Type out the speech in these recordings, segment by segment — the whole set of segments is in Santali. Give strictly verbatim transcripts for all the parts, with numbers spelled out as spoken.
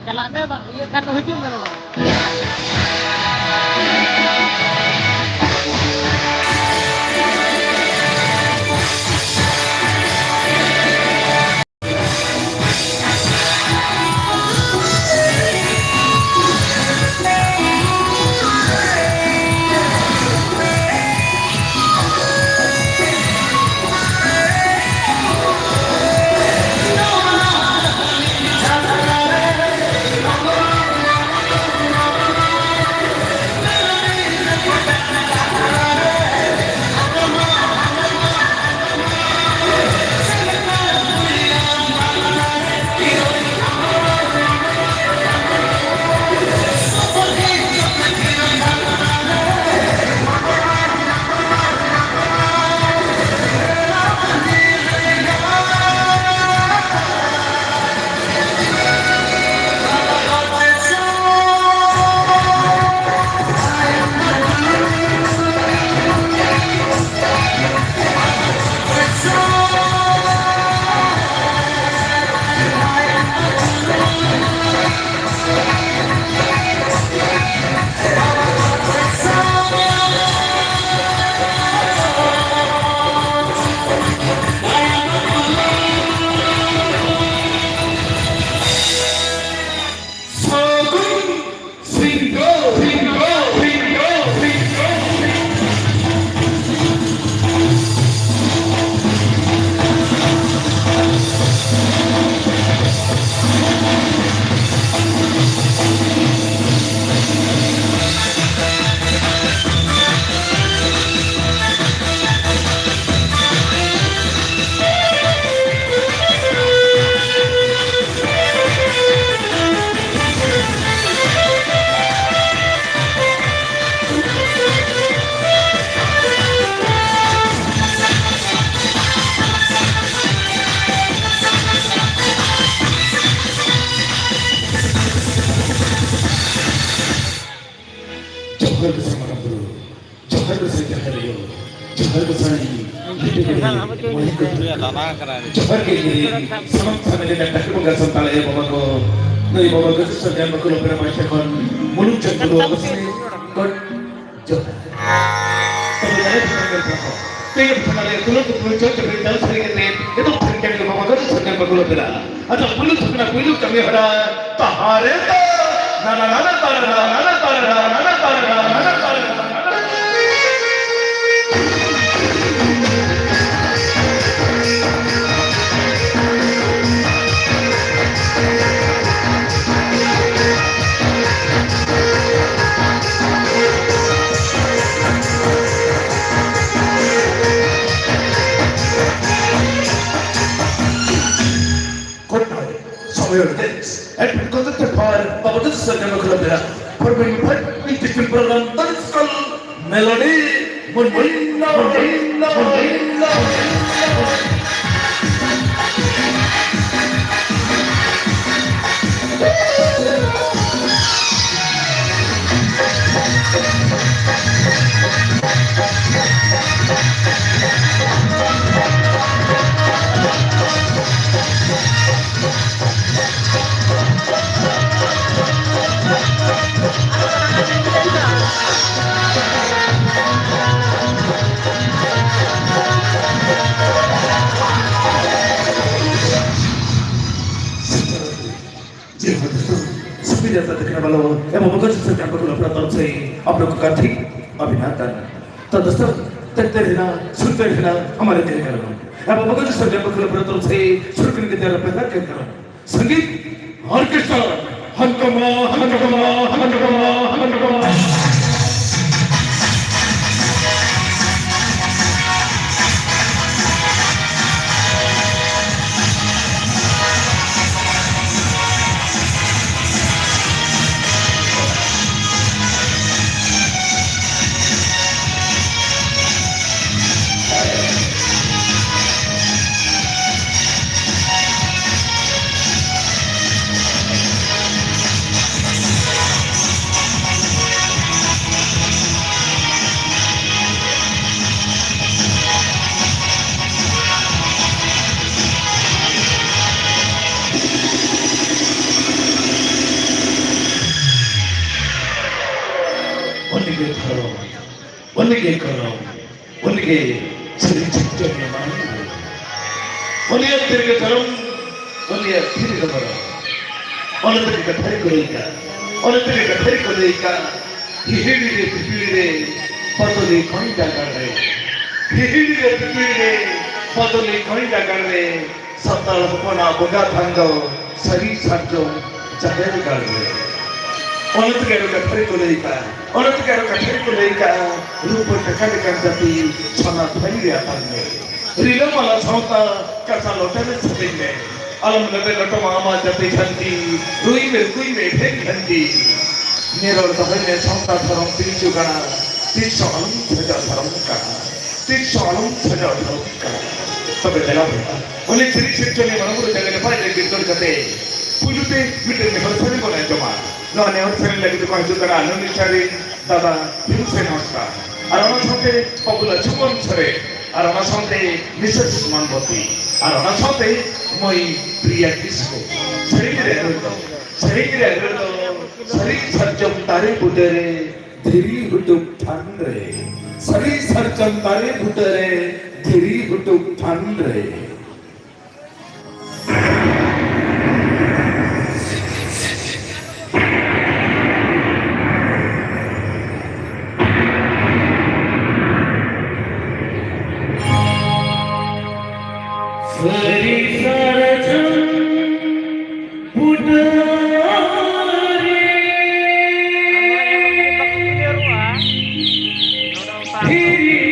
ᱪᱟᱞᱟᱜ ᱢᱮ, ᱵᱟᱝ ᱤᱭᱟᱹ ᱠᱷᱟᱱ ᱫᱚ ᱦᱤᱡᱩᱜ ᱢᱮ ᱱᱚᱰᱮ᱾ ᱡᱚᱦᱟᱨ ᱜᱮ ᱥᱮ ᱢᱟᱨᱟᱝ ᱵᱩᱨᱩ, ᱡᱚᱦᱟᱨ ᱜᱮ ᱥᱮ ᱡᱟᱦᱮᱨ ᱟᱭᱳ, ᱡᱚᱦᱟᱨ ᱜᱮ ᱥᱮ ᱞᱤᱴᱟᱹ ᱜᱚᱰᱮᱛ, ᱢᱚᱬᱮ ᱠᱚ ᱡᱚᱦᱟᱨ ᱜᱮ ᱥᱟᱱᱟᱢ ᱥᱟᱱᱟᱢ ᱰᱟᱠᱛᱟᱨ ᱵᱚᱸᱜᱟ ᱥᱟᱱᱛᱟᱲ ᱟᱭᱳ ᱵᱟᱵᱟ ᱠᱚ, ᱱᱩᱭ ᱵᱟᱵᱟ ᱠᱚ ᱥᱟᱨᱡᱟᱢ ᱵᱟᱠᱚ ᱞᱚᱯᱮ ᱨᱮ ᱢᱟᱪᱷᱟ ᱠᱷᱚᱱ ᱢᱩᱞᱩᱠ ᱪᱚᱠ ᱵᱩᱨᱩ ᱟᱵᱚ ᱥᱮ ᱠᱚ ᱡᱚᱦᱟᱨ᱾ ᱛᱚᱵᱮ ᱫᱟᱨᱮ ᱵᱩᱴᱟᱹ ᱨᱮ ᱯᱟᱲᱦᱟᱣ᱾ ᱛᱮᱜᱮ ᱯᱷᱟᱱᱟ ᱨᱮ ᱫᱩᱞᱟᱹᱲ ᱫᱩᱯᱩᱞ ᱪᱚᱭ ᱪᱚᱯᱮ ᱫᱟᱞ ᱥᱟᱹᱨᱤ ᱠᱟᱛᱮ ᱮᱛᱚᱢ ᱥᱟᱹᱨᱤ ᱠᱟᱛᱮ ᱵᱟᱵᱟ ᱫᱚ ᱥᱟᱹᱨᱤ ᱵᱟᱠᱚ ᱞᱟᱹᱯᱮᱨᱟ᱾ ᱟᱫᱚ ᱯᱩᱭᱞᱩ ᱛᱷᱚᱠᱱᱟ ᱯᱩᱭᱞᱩ ᱠᱟᱹᱢᱤ ᱦᱚᱨᱟ ᱛᱟᱦᱟᱨᱮ ᱛᱚ ᱱᱟᱱᱟ ᱱᱟᱱᱟ ᱛᱟᱨᱟ ᱱᱟᱱᱟ ᱛᱟᱨᱟ ᱱᱟᱱᱟ ᱛᱟᱨᱟ ᱱᱟᱱᱟ ᱛᱟᱨᱟ᱾ Good night. Samuel Dix, and conducted by Babadan Sarkar Makhulabera. For being part in teaching program, that is called Melody Munina, Munina, Munina, Munina. जी हाँ दोस्तों, सभी देवता देखने वालों एवं मकर संक्रांति को अपना तरफ से आप लोगों का ठीक अभिनंदन। तो दोस्तों, देखते रहना, सुनते रहना हमारे कार्यक्रम एवं मकर संक्रांति को अपना तरफ से शुरू करने की तैयारी करना कार्यक्रम संगीत ऑर्केस्ट्रा हंगामा, हंगामा, हंगामा, हंगामा। ᱫᱷᱚᱨᱚᱢ, ᱩᱱᱤᱜᱮ ᱠᱚᱞᱚᱢ, ᱩᱱᱤᱜᱮ ᱥᱟᱹᱨᱤ ᱪᱤᱛᱟᱹᱨ ᱮᱢᱟᱱ᱾ ᱩᱱᱤᱭᱟᱜ ᱛᱤᱨᱮᱜᱮ ᱫᱷᱚᱨᱚᱢ, ᱩᱱᱤᱭᱟᱜ ᱛᱤᱨᱮᱜᱮ ᱫᱷᱚᱨᱚᱢ᱾ ᱚᱱᱟ ᱛᱮᱜᱮ ᱠᱟᱛᱷᱟ ᱨᱮᱠᱚ ᱞᱟᱹᱭ ᱠᱟᱜ, ᱚᱱᱟ ᱛᱮᱜᱮ ᱠᱟᱛᱷᱟ ᱨᱮᱠᱚ ᱞᱟᱹᱭ ᱠᱟᱜ, ᱦᱤᱦᱤᱲᱤ ᱨᱮ ᱯᱤᱯᱤᱲᱤ ᱨᱮ ᱯᱟᱛᱚᱞᱤ ᱠᱚᱧ ᱡᱟᱜᱟᱲ ᱨᱮ, ᱦᱤᱦᱤᱲᱤ ᱨᱮ ᱯᱤᱯᱤᱲᱤ ᱨᱮ ᱯᱟᱛᱚᱞᱤ ᱠᱚᱧ ᱡᱟᱜᱟᱲ ᱨᱮ, ᱥᱟᱱᱛᱟᱲ ᱦᱚᱯᱚᱱᱟᱜ ᱵᱚᱸᱜᱟ ᱛᱷᱟᱱ ᱫᱚ ᱥᱟᱹᱨᱤ ᱥᱟᱨᱡᱚᱢ ᱡᱟᱦᱮᱨ ᱜᱟᱲ ᱨᱮ᱾ ᱚᱱᱟ ᱛᱮᱜᱮ ᱟᱨᱚ ᱠᱟᱛᱷᱟ ᱨᱮᱠᱚ ᱞᱟᱹᱭ ᱠᱟᱜᱼᱟ, ᱚᱱᱟ ᱛᱮᱜᱮ ᱟᱨᱚ ᱠᱟᱛᱷᱟ ᱨᱮᱠᱚ ᱞᱟᱹᱭ ᱠᱟᱜᱼᱟ, ᱨᱩᱯᱟᱹ ᱴᱟᱠᱟ ᱞᱮᱠᱟᱱ ᱡᱟᱹᱛᱤ ᱥᱚᱱᱟ ᱛᱷᱟᱹᱨᱤ ᱨᱮ ᱟᱛᱟᱝ ᱢᱮ᱾ ᱨᱤᱞᱟᱹᱢᱟᱞᱟ ᱥᱟᱶᱛᱟ ᱠᱟᱸᱥᱟ ᱞᱚᱴᱟ ᱨᱮ ᱥᱮᱯᱮᱧ ᱢᱮ᱾ ᱟᱞᱚᱢ ᱞᱮᱵᱮᱫ ᱞᱚᱴᱚᱢᱟ ᱟᱢᱟᱜ ᱡᱟᱹᱛᱤ ᱡᱷᱟᱹᱱᱴᱤ, ᱨᱩᱭ ᱢᱮ, ᱨᱩᱠᱩᱭ ᱢᱮ, ᱮᱵᱷᱮᱱ ᱜᱷᱟᱹᱱᱴᱤ᱾ ᱱᱮᱨᱚᱲ ᱫᱚᱦᱚᱭ ᱢᱮ ᱥᱟᱶᱛᱟ ᱫᱷᱚᱨᱚᱢ ᱯᱤᱞᱪᱩ ᱜᱟᱲᱟ, ᱛᱤᱥ ᱦᱚᱸ ᱟᱞᱚᱢ ᱥᱟᱡᱟᱣ ᱫᱷᱚᱨᱚᱢ ᱠᱟᱱᱟ, ᱛᱤᱥ ᱦᱚᱸ ᱟᱞᱚᱢ ᱥᱟᱡᱟᱣ ᱫᱷᱚᱨᱚᱢ ᱠᱟᱱᱟ᱾ ᱛᱚᱵᱮ ᱫᱮᱞᱟ ᱵᱚᱱ, ᱩᱱᱤ ᱥᱨᱤ ᱥᱤᱨᱡᱚᱱᱤᱭᱟᱹ ᱢᱟᱨᱟᱝ ᱵᱩᱨᱩ ᱡᱟᱸᱜᱟ ᱡᱟᱯᱟᱜ ᱨᱮ ᱵᱤᱨᱫᱚᱨ ᱠᱟᱛᱮ ᱯᱩᱭᱞᱩ ᱛᱮ ᱢᱤᱫᱴᱮᱱ ᱱᱮᱦᱚᱨ ᱥᱮᱨᱮᱧ ᱵᱚᱱ ᱟᱸᱡᱚᱢᱟ᱾ ᱱᱚᱣᱟ ᱱᱮᱦᱚᱨ ᱥᱮᱨᱮᱧ ᱞᱟᱹᱜᱤᱫ ᱛᱮᱠᱚ ᱦᱤᱡᱩᱜ ᱠᱟᱱᱟ ᱱᱩᱱᱤ ᱥᱟᱹᱨᱤ ᱫᱟᱫᱟ ᱵᱷᱤᱢᱥᱮᱱ ᱦᱟᱸᱥᱫᱟ, ᱟᱨ ᱚᱱᱟ ᱥᱟᱶᱛᱮ ᱵᱟᱹᱵᱩ ᱞᱟᱪᱷᱩᱢᱚᱱ ᱥᱚᱨᱮᱱ, ᱟᱨ ᱚᱱᱟ ᱥᱟᱶᱛᱮ ᱢᱤᱥᱮᱥ ᱢᱟᱱᱵᱚᱛᱤ, ᱟᱨ ᱚᱱᱟ ᱥᱟᱶᱛᱮ ᱢᱟᱹᱭ ᱯᱨᱤᱭᱟ ᱠᱤᱥᱠᱩ᱾ ᱥᱮᱨᱮᱧ ᱨᱮ ᱨᱩ ᱫᱚ, ᱥᱮᱨᱮᱧ ᱨᱮ ᱨᱩ ᱫᱚ, ᱥᱟᱹᱨᱤ ᱥᱟᱨᱡᱚᱢ ᱫᱟᱨᱮ ᱵᱩᱴᱟᱹ ᱨᱮ ᱫᱷᱤᱨᱤ ᱦᱩᱴᱩᱵ ᱴᱷᱟᱱ ᱨᱮ, ᱥᱟᱹᱨᱤ ᱥᱟᱨᱡᱚᱢ ᱫᱟᱨᱮ ᱵᱩᱴᱟᱹ ᱨᱮ ᱫᱷᱤᱨᱤ ᱦᱩᱴᱩᱵ ᱴᱷᱟᱱ ᱨᱮ᱾ ᱥᱟᱹᱨᱤ ᱥᱟᱨᱡᱚᱢ ᱵᱩᱴᱟᱹ ᱨᱮ ᱫᱷᱤᱨᱤ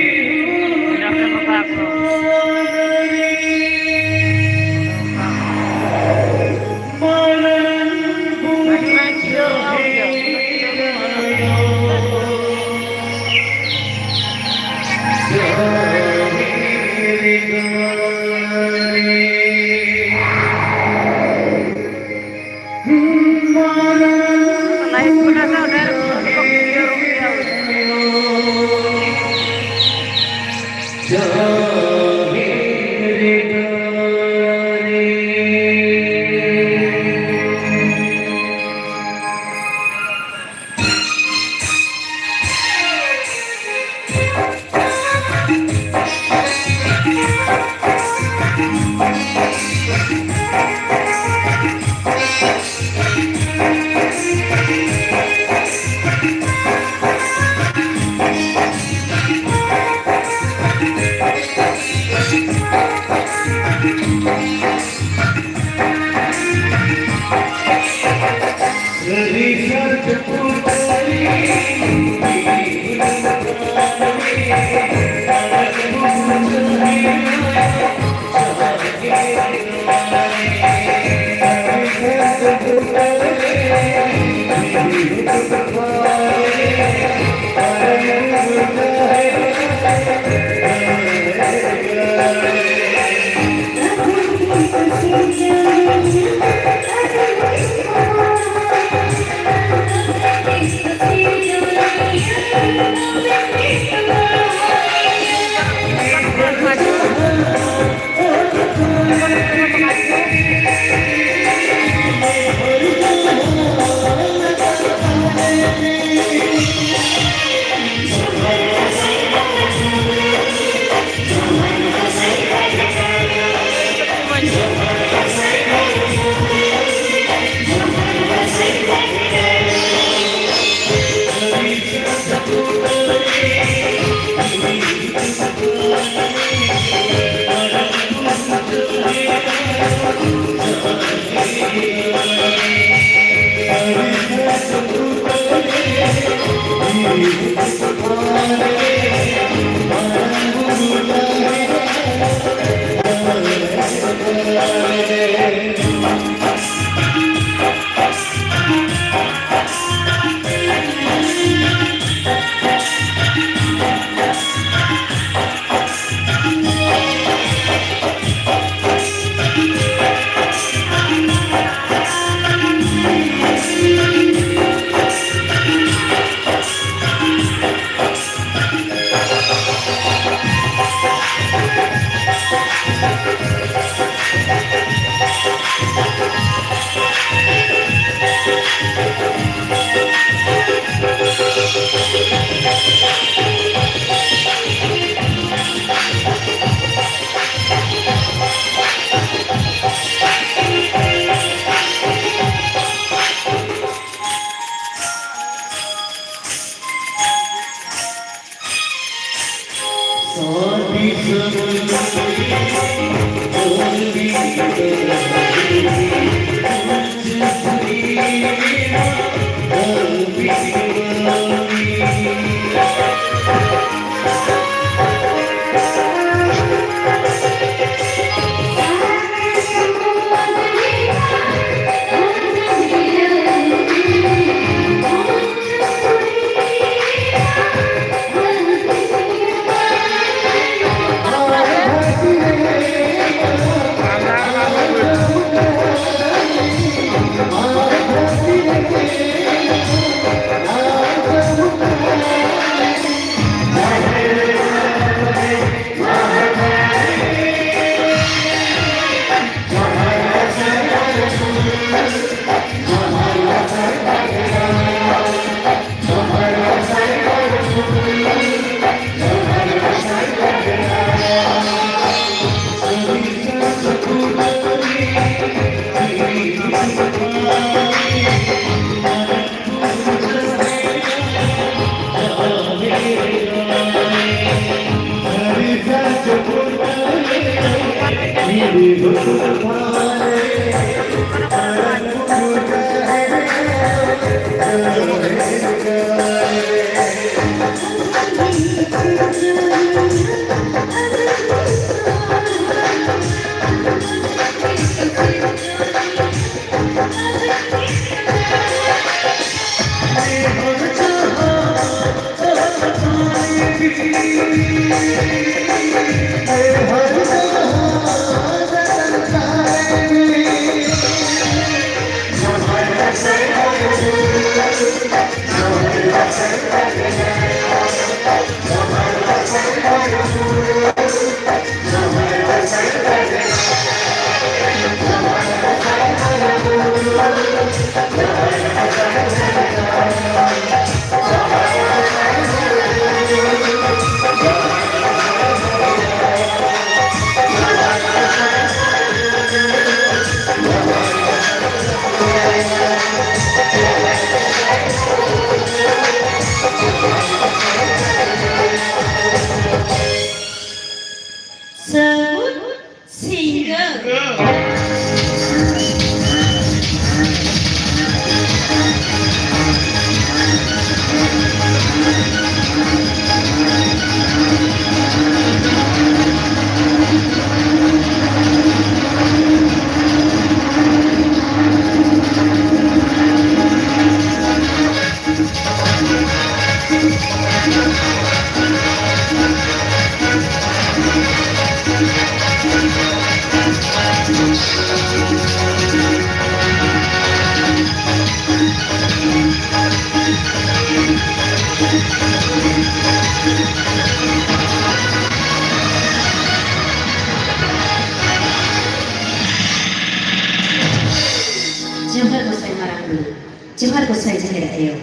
ᱡᱚᱦᱟᱨ ᱜᱚᱸᱥᱟᱭ ᱡᱟᱦᱮᱨ ᱟᱭᱳ,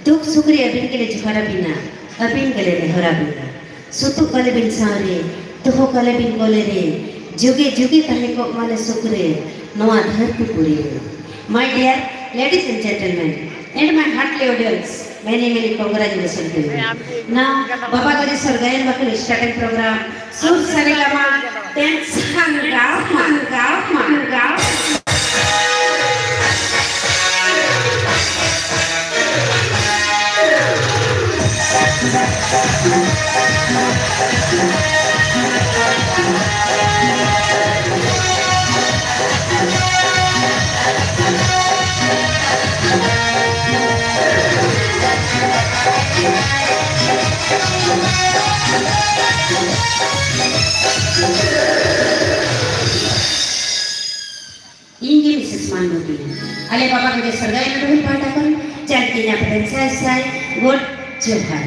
ᱫᱩᱠ ᱥᱩᱠ ᱨᱮ ᱟᱹᱵᱤᱱ ᱜᱮᱞᱮ ᱡᱚᱦᱟᱨ ᱟᱹᱵᱤᱱᱟ, ᱟᱹᱵᱤᱱ ᱜᱮᱞᱮ ᱱᱮᱦᱚᱨ ᱟᱹᱵᱤᱱᱟ᱾ ᱥᱩᱛᱩᱜ ᱠᱟᱞᱮ ᱵᱤᱱ ᱥᱟᱶᱨᱮ, ᱫᱚᱦᱚ ᱠᱟᱞᱮ ᱵᱤᱱ ᱠᱚᱞᱮ ᱨᱮ, ᱡᱩᱜᱮ ᱡᱩᱜᱮ ᱛᱟᱦᱮᱸ ᱠᱚᱜ ᱢᱟᱞᱮ ᱥᱩᱠ ᱨᱮ, ᱱᱚᱣᱟ ᱫᱷᱟᱹᱨᱛᱤ ᱯᱩᱨᱤ ᱨᱮ᱾ My dear ladies and gentlemen, and my heartly audience, many many congratulations to you. Now, Baba Gajeshwar Gayan Bakul starting program, Sur Sare Gama, ten Sangam, Sangam, Sangam. ᱤᱧ ᱜᱮ ᱢᱤᱥᱮᱥ ᱢᱟᱱᱰᱩᱠᱤ᱾ ᱟᱞᱮ ᱵᱟᱵᱟ ᱜᱚᱡᱮ ᱥᱚᱨᱜᱟᱭ ᱱᱚᱰᱚᱦᱤ ᱯᱟᱦᱴᱟ ᱠᱷᱚᱱ ᱪᱟᱞ ᱠᱤᱧᱟ ᱯᱮ ᱥᱟᱭ ᱥᱟᱭ ᱜᱚᱰ ᱡᱚᱦᱟᱨ᱾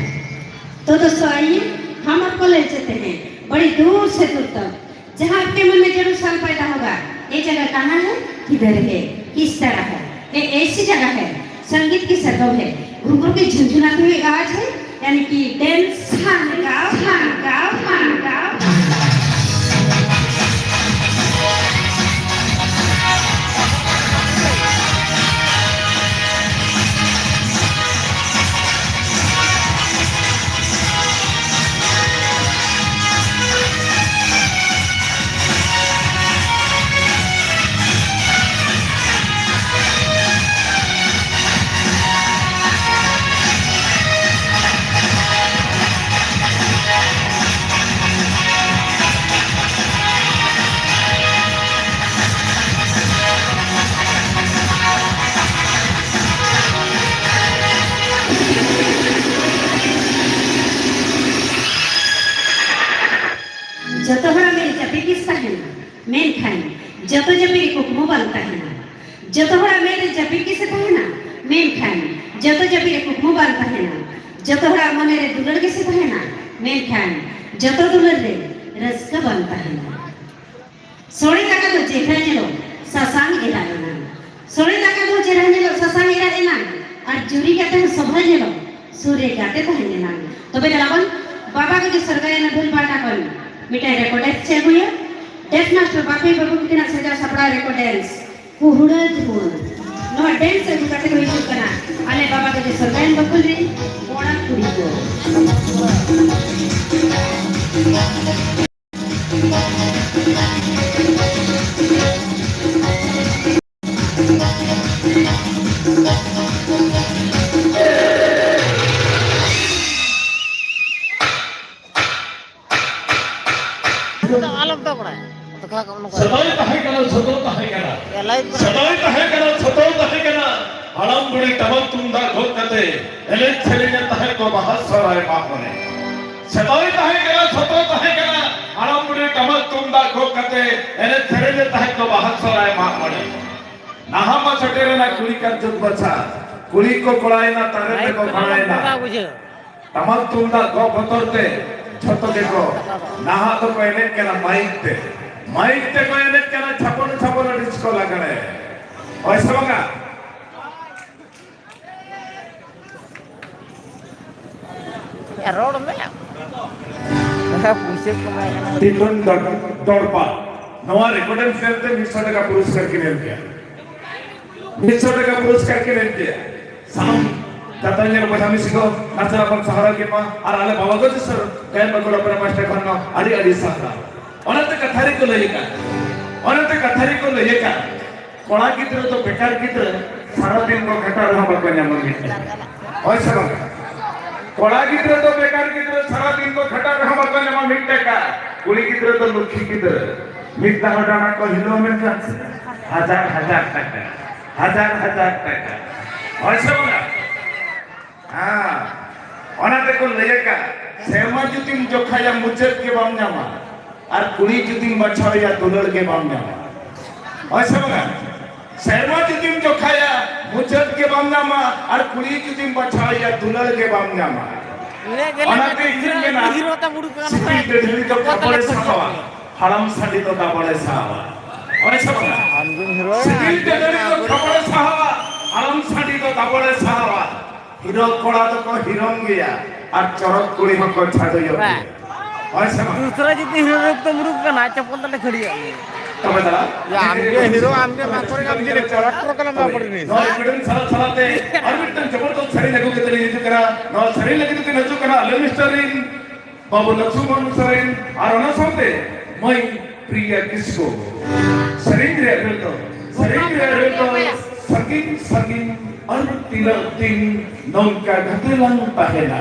तो दोस्तों, आइए, हम आपको ले चलते हैं बड़ी दूर से दूर तक, जहाँ आपके मन में जरूर सवाल पैदा होगा, ये जगह कहाँ है, किधर है, किस तरह है। ये ऐसी जगह है, संगीत की सरगम है, घुघुर की झुनझुनाती हुई आवाज है, यानी कि dance। ᱡᱚᱛᱚ ᱦᱚᱲᱟᱜ ᱢᱮᱫ ᱡᱟᱹᱯᱤᱫ ᱜᱮ ᱛᱟᱦᱮᱱᱟ, ᱢᱮᱱᱠᱷᱟᱱ ᱡᱚᱛᱚ ᱡᱟᱹᱯᱤᱫ ᱨᱮ ᱠᱩᱠᱢᱩ ᱵᱟᱝ ᱛᱟᱦᱮᱱᱟ᱾ ᱡᱚᱛᱚ ᱦᱚᱲᱟᱜ ᱢᱮᱫ ᱨᱮ ᱡᱟᱹᱯᱤᱫ ᱜᱮ ᱥᱮ ᱛᱟᱦᱮᱱᱟ, ᱢᱮᱱᱠᱷᱟᱱ ᱡᱚᱛᱚ ᱡᱟᱹᱯᱤᱫ ᱨᱮ ᱠᱩᱠᱢᱩ ᱵᱟᱝ ᱛᱟᱦᱮᱱᱟ᱾ ᱡᱚᱛᱚ ᱦᱚᱲᱟᱜ ᱢᱚᱱᱮ ᱨᱮ ᱫᱩᱞᱟᱹᱲ ᱜᱮ ᱥᱮ ᱛᱟᱦᱮᱱᱟ, ᱢᱮᱱᱠᱷᱟᱱ ᱡᱚᱛᱚ ᱫᱩᱞᱟᱹᱲ ᱨᱮ ᱨᱟᱹᱥᱠᱟᱹ ᱵᱟᱝ ᱛᱟᱦᱮᱱᱟ᱾ ᱥᱚᱲᱮ ᱫᱟᱠᱟ ᱫᱚ ᱪᱮᱦᱨᱟ ᱧᱮᱞᱚᱜ ᱥᱟᱥᱟᱝ ᱮᱨᱟ ᱮᱱᱟᱝ᱾ ᱥᱚᱲᱮ ᱫᱟᱠᱟ ᱫᱚ ᱪᱮᱦᱨᱟ ᱧᱮᱞᱚᱜ ᱥᱟᱥᱟᱝ ᱮᱨᱟ ᱮᱱᱟᱝ᱾ ᱪᱩᱨᱤ ᱠᱟᱛᱮ ᱦᱚᱸ ᱥᱚᱵᱷᱟ ᱧᱮᱞᱚᱜ, ᱥᱩᱨ ᱨᱮ ᱜᱟᱛᱮ ᱛᱟᱦᱮᱸ ᱞᱮᱱᱟ᱾ ᱛᱚᱵᱮ ᱫᱮᱞᱟ ᱵᱚᱱ, ᱵᱟᱵᱟ ᱜᱚᱡᱮ ᱥᱚᱨᱜᱟᱭᱮᱱᱟ ᱵᱷᱩᱞ ᱵᱟᱦᱱᱟ ᱠᱷᱚᱱ ᱢᱤᱫᱴᱮᱱ ᱨᱮᱠᱚᱨᱰ ᱰᱮᱱᱥ ᱪᱮ ᱟᱹᱜᱩᱭᱟ᱾ ᱰᱮᱱᱥ ᱢᱟᱥᱴᱟᱨ ᱵᱟᱯᱤ ᱵᱟᱹᱵᱩ ᱛᱟᱹᱠᱤᱱᱟᱜ ᱥᱟᱡᱟᱣ ᱥᱟᱯᱲᱟᱣ ᱨᱮᱠᱚᱨᱰ ᱰᱮᱱᱥ ᱠᱩᱦᱩᱲᱟᱹ ᱫᱷᱩᱲ᱾ ᱱᱚᱣᱟ ᱰᱮᱱᱥ ᱟᱹᱜᱩ ᱠᱟᱛᱮ ᱠᱚ ᱦᱤᱡᱩᱜ ᱠᱟᱱᱟ ᱟᱞᱮ ᱵᱟᱵᱟ ᱜᱚᱡᱮ ᱥᱚᱨᱜᱟᱭᱮᱱ ᱵᱟᱠᱷᱳᱞ ᱨᱮᱱ ᱠᱚᱲᱟ ᱠᱩᱲᱤ ᱠᱚ᱾ ᱟᱞᱚᱢ ᱫᱚ ᱵᱟᱲᱟᱭᱟ᱾ ᱥᱮᱫᱟᱭ ᱛᱟᱦᱮᱸ ᱠᱟᱱᱟ, ᱡᱷᱚᱛᱚ ᱛᱟᱦᱮᱸ ᱠᱟᱱᱟ᱾ ᱥᱮᱫᱟᱭ ᱛᱟᱦᱮᱸ ᱠᱟᱱᱟ, ᱡᱷᱚᱛᱚ ᱛᱟᱦᱮᱸ ᱠᱟᱱᱟ᱾ ᱦᱟᱲᱟᱢ ᱵᱩᱲᱦᱤ ᱴᱟᱢᱟᱠ ᱛᱩᱢᱫᱟᱜ ᱜᱚᱜ ᱠᱟᱛᱮ ᱮᱱᱮᱡ ᱥᱮᱨᱮᱧ ᱮᱫ ᱛᱟᱦᱮᱸ ᱠᱚ ᱵᱟᱦᱟ ᱥᱚᱦᱨᱟᱭ ᱢᱟᱜ ᱢᱚᱬᱮ᱾ ᱥᱮᱫᱟᱭ ᱛᱟᱦᱮᱸ ᱠᱟᱱᱟ, ᱡᱷᱚᱛᱚ ᱛᱟᱦᱮᱸ ᱠᱟᱱᱟ᱾ ᱦᱟᱲᱟᱢ ᱵᱩᱲᱦᱤ ᱴᱟᱢᱟᱠ ᱛᱩᱢᱫᱟᱜ ᱜᱚᱜ ᱠᱟᱛᱮ ᱮᱱᱮᱡ ᱥᱮᱨᱮᱧ ᱮᱫ ᱛᱟᱦᱮᱸ ᱠᱚ ᱵᱟᱦᱟ ᱥᱚᱦᱨᱟᱭ ᱢᱟᱜ ᱢᱚᱬᱮ᱾ ᱱᱟᱦᱟᱜ ᱢᱟ ᱥᱮᱴᱮᱨᱮᱱᱟ ᱠᱩᱲᱤ ᱠᱟᱨ ᱡᱩᱜᱽ ᱵᱟᱪᱷᱟ᱾ ᱠᱩᱲᱤ ᱠᱚ ᱠᱚᱲᱟᱭᱮᱱᱟ, ᱛᱟᱨᱮ ᱛᱮᱠᱚ ᱵᱷᱟᱲᱟᱭᱮᱱᱟ᱾ ᱴᱟᱢᱟᱠ ᱛᱩᱢᱫᱟᱜ ᱜᱚᱜ ᱵᱚᱛᱚᱨ ᱛᱮ ᱡᱷᱚᱛᱚ ᱜᱮᱠᱚ ᱱᱟᱦᱟᱜ ᱫᱚᱠᱚ ᱮᱱᱮᱡ ᱠᱟᱱᱟ ᱢᱟᱭᱤᱠ ᱛᱮ᱾ ᱢᱟᱭᱤᱠ ᱛᱮᱠᱚ ᱮᱱᱮᱡ ᱠᱟᱱᱟ, ᱪᱷᱟᱯᱚᱞ ᱪᱷᱟᱯᱚᱞ ᱰᱤᱥᱠᱳ ᱞᱟᱜᱽᱬᱮ᱾ ᱦᱳᱭ ᱥᱮ ᱵᱟᱝᱟ? ᱨᱚᱲ ᱢᱮ᱾ ᱯᱩᱭᱥᱟᱹ ᱠᱚ ᱮᱢᱟᱭ ᱠᱟᱱᱟ᱾ ᱴᱤᱴᱚᱱ ᱫᱚᱲ-, ᱫᱚᱲᱯᱟ᱾ ᱱᱚᱣᱟ ᱨᱮᱠᱚᱨᱰᱤᱝ ᱯᱷᱮᱞ ᱛᱮ ᱢᱤᱫ ᱥᱚ ᱴᱟᱠᱟ ᱯᱩᱨᱚᱥᱠᱟᱨ ᱠᱤᱱ ᱮᱢ ᱠᱮᱭᱟ᱾ ᱢᱤᱫ ᱥᱚ ᱴᱟᱠᱟ ᱯᱩᱨᱚᱥᱠᱟᱨ ᱠᱤᱱ ᱮᱢ ᱠᱮᱭᱟ᱾ ᱥᱟᱱᱟᱢ ᱡᱟᱛᱨᱟ ᱧᱮᱞ ᱵᱚᱭᱦᱟ ᱢᱤᱥᱤ ᱠᱚ ᱱᱟᱥᱮᱱᱟᱜ ᱵᱚᱱ ᱥᱟᱦᱟᱨᱟ ᱠᱤᱱ ᱢᱟ ᱟᱨ ᱟᱞᱮ ᱵᱟᱵᱟ ᱜᱚᱡᱮ ᱥᱚᱨᱜᱟᱭᱮᱱ ᱵᱟᱠᱷᱳᱞ ᱚᱯᱮᱨᱟ ᱯᱟᱦᱴᱟ ᱠᱷᱚᱱ ᱦᱚᱸ ᱟᱹᱰᱤ ᱟᱹᱰᱤ ᱥᱟᱨᱦᱟᱣ᱾ ᱚᱱᱟᱛᱮ ᱠᱟᱛᱷᱟ ᱨᱮᱠᱚ ᱞᱟᱹᱭ ᱟᱠᱟᱫ, ᱚᱱᱟᱛᱮ ᱠᱟᱛᱷᱟ ᱨᱮᱠᱚ ᱞᱟᱹᱭ ᱟᱠᱟᱫ, ᱠᱚᱲᱟ ᱜᱤᱫᱽᱨᱟᱹ ᱫᱚ ᱵᱮᱠᱟᱨ ᱜᱤᱫᱽᱨᱟᱹ, ᱥᱟᱨᱟ ᱫᱤᱱ ᱠᱚ ᱠᱷᱟᱴᱟᱜ ᱨᱮᱦᱚᱸ ᱵᱟᱠᱚ ᱧᱟᱢᱟ ᱢᱤᱫ ᱴᱟᱠᱟ᱾ ᱦᱳᱭ ᱥᱮ ᱵᱟᱝ? ᱠᱚᱲᱟ ᱜᱤᱫᱽᱨᱟᱹ ᱫᱚ ᱵᱮᱠᱟᱨ ᱜᱤᱫᱽᱨᱟᱹ, ᱥᱟᱨᱟ ᱫᱤᱱ ᱠᱚ ᱠᱷᱟᱴᱟᱜ ᱨᱮᱦᱚᱸ ᱵᱟᱠᱚ ᱧᱟᱢᱟ ᱢᱤᱫ ᱴᱟᱠᱟ᱾ ᱠᱩᱲᱤ ᱜᱤᱫᱽᱨᱟᱹ ᱫᱚ ᱞᱩᱠᱷᱤ ᱜᱤᱫᱽᱨᱟᱹ, ᱢᱤᱫ ᱫᱷᱟᱣ ᱰᱟᱸᱰᱟ ᱠᱚ ᱦᱤᱞᱟᱹᱣ ᱢᱮᱱᱠᱷᱟᱱ ᱦᱟᱡᱟᱨ ᱦᱟᱡᱟᱨ ᱴᱟᱠᱟ, ᱦᱟᱡᱟᱨ ᱦᱟᱡᱟᱨ ᱴᱟᱠᱟ᱾ ᱦᱳᱭ ᱥᱮ ᱵᱟᱝᱟ? ᱦᱮᱸ, ᱚᱱᱟ ᱛᱮᱠᱚ ᱞᱟᱹᱭ ᱟᱠᱟᱫ, ᱥᱮᱨᱢᱟ ᱡᱩᱫᱤᱢ ᱡᱚᱠᱷᱟᱭᱟ ᱢᱩᱪᱟᱹᱫ ᱜᱮ ᱵᱟᱢ ᱧᱟᱢᱟ, ᱟᱨ ᱠᱩᱲᱤ ᱡᱩᱫᱤᱢ ᱵᱟᱪᱷᱟᱣᱮᱭᱟ ᱫᱩᱞᱟᱹᱲ ᱜᱮ ᱵᱟᱢ ᱧᱟᱢᱟ᱾ ᱦᱳᱭ ᱥᱮ ᱵᱟᱝᱟ? ᱥᱮᱨᱢᱟ ᱡᱩᱫᱤᱢ ᱡᱚᱠᱷᱟᱭᱟ ᱢᱩᱪᱟᱹᱫ ᱜᱮ ᱵᱟᱢ ᱧᱟᱢᱟ, ᱟᱨ ᱠᱩᱲᱤ ᱡᱩᱫᱤᱢ ᱵᱟᱪᱷᱟᱣᱮᱭᱟ ᱫᱩᱞᱟᱹᱲ ᱜᱮ ᱵᱟᱢ ᱧᱟᱢᱟ᱾ ᱚᱱᱟᱛᱮ ᱤᱧ ᱢᱮᱱᱟ, ᱥᱤᱯᱤ ᱰᱟᱹᱰᱷᱟᱹᱲᱤ ᱫᱚ ᱠᱷᱟᱯᱚᱲᱮ ᱥᱟᱦᱟᱣᱟ᱾ ᱦᱟᱲᱟᱢ ᱥᱟᱰᱤ ᱫᱚ ᱫᱟᱵᱚᱲᱮ ᱥᱟᱦᱟᱣᱟ᱾ ᱦᱳᱭ ᱥᱮ ᱵᱟᱝᱟ? ᱟᱢᱜᱮᱢ ᱦᱤᱨᱳᱭᱟ, ᱥᱤᱯᱤ ᱟᱢᱜᱮᱢ ᱰᱟᱹᱰᱷᱟᱹᱲᱤ ᱫᱚ ᱦᱤᱨᱳᱭᱟ᱾ ᱠᱷᱟᱯᱚᱲᱮ ᱥᱟᱦᱟᱣᱟ᱾ ᱟᱲᱟᱝ ᱥᱟᱰᱮ ᱫᱚ ᱫᱟᱵᱚᱲᱮ ᱥᱟᱦᱟᱣᱟ᱾ ᱦᱤᱨᱚ ᱠᱚᱲᱟ ᱫᱚᱠᱚ ᱦᱤᱨᱚᱢ ᱜᱮᱭᱟ ᱟᱨ ᱪᱚᱨᱚᱠ ᱠᱩᱲᱤ ᱦᱚᱸᱠᱚ ᱪᱷᱟᱰᱚᱭᱚᱜ ᱜᱮᱭᱟ᱾ ᱦᱳᱭ ᱥᱮ ᱵᱟᱝ? ᱫᱩᱥᱨᱟ ᱡᱩᱫᱤ ᱦᱤᱨᱚ ᱨᱩᱯ ᱛᱮᱢ ᱨᱩᱯ ᱠᱟᱱᱟ, ᱪᱟᱯᱚᱞ ᱛᱟᱞᱮ ᱠᱷᱟᱹᱲᱤᱭᱟᱹᱜ ᱢᱮ᱾ ᱛᱚᱵᱮ ᱫᱟᱫᱟ, ᱭᱟ, ᱟᱢᱜᱮ ᱦᱤᱨᱚ, ᱟᱢᱜᱮ ᱢᱟᱠᱚᱲ, ᱟᱢ ᱡᱩᱫᱤ ᱠᱚᱞᱮᱠᱴᱚᱨ ᱠᱟᱱᱟ, ᱢᱟᱠᱚᱲ ᱨᱤᱱᱤᱡ᱾ ᱱᱚᱣᱟ ᱨᱮᱠᱚᱨᱰᱤᱝ ᱥᱟᱞᱟᱜ ᱥᱟᱞᱟᱜ ᱛᱮ ᱟᱨ ᱢᱤᱫᱴᱟᱝ ᱡᱚᱵᱚᱨᱫᱚᱥ ᱥᱮᱨᱮᱧ ᱟᱹᱜᱩ ᱠᱟᱛᱮ ᱞᱤᱧ ᱦᱤᱡᱩᱜ ᱠᱟᱱᱟ᱾ ᱱᱚᱣᱟ ᱥᱮᱨᱮᱧ ᱞᱟᱹᱜᱤᱫ ᱛᱮ ᱦᱤᱡᱩᱜ ᱠᱟᱱᱟ ᱟᱞᱮ ᱢᱤᱥᱴᱟᱨ ᱨᱤᱱ ᱵᱟᱹᱵᱩ ᱞᱚᱪᱷᱩᱢᱚᱱ ᱥᱚᱨᱮᱱ ᱟᱨ ᱚᱱᱟ ᱥᱟᱶᱛᱮ ᱢᱟᱹᱭ ᱯᱨᱤᱭᱟ ᱠᱤᱥᱠᱩ᱾ ᱥᱮᱨᱮᱧ ᱨᱮᱭᱟᱜ ᱨᱟᱹᱲ ᱫᱚ, ᱥᱮᱨᱮᱧ ᱨᱮᱭᱟᱜ ᱨᱟᱹᱲ ᱫᱚ ᱥᱟᱺᱜᱤᱧ ᱥᱟᱺᱜᱤᱧ ᱟᱨ ᱛᱤᱱᱟᱹᱜ ᱫᱤᱱ ᱱᱚᱝᱠᱟ ᱜᱟᱛᱮ ᱞᱟᱝ ᱛᱟᱦᱮᱱᱟ᱾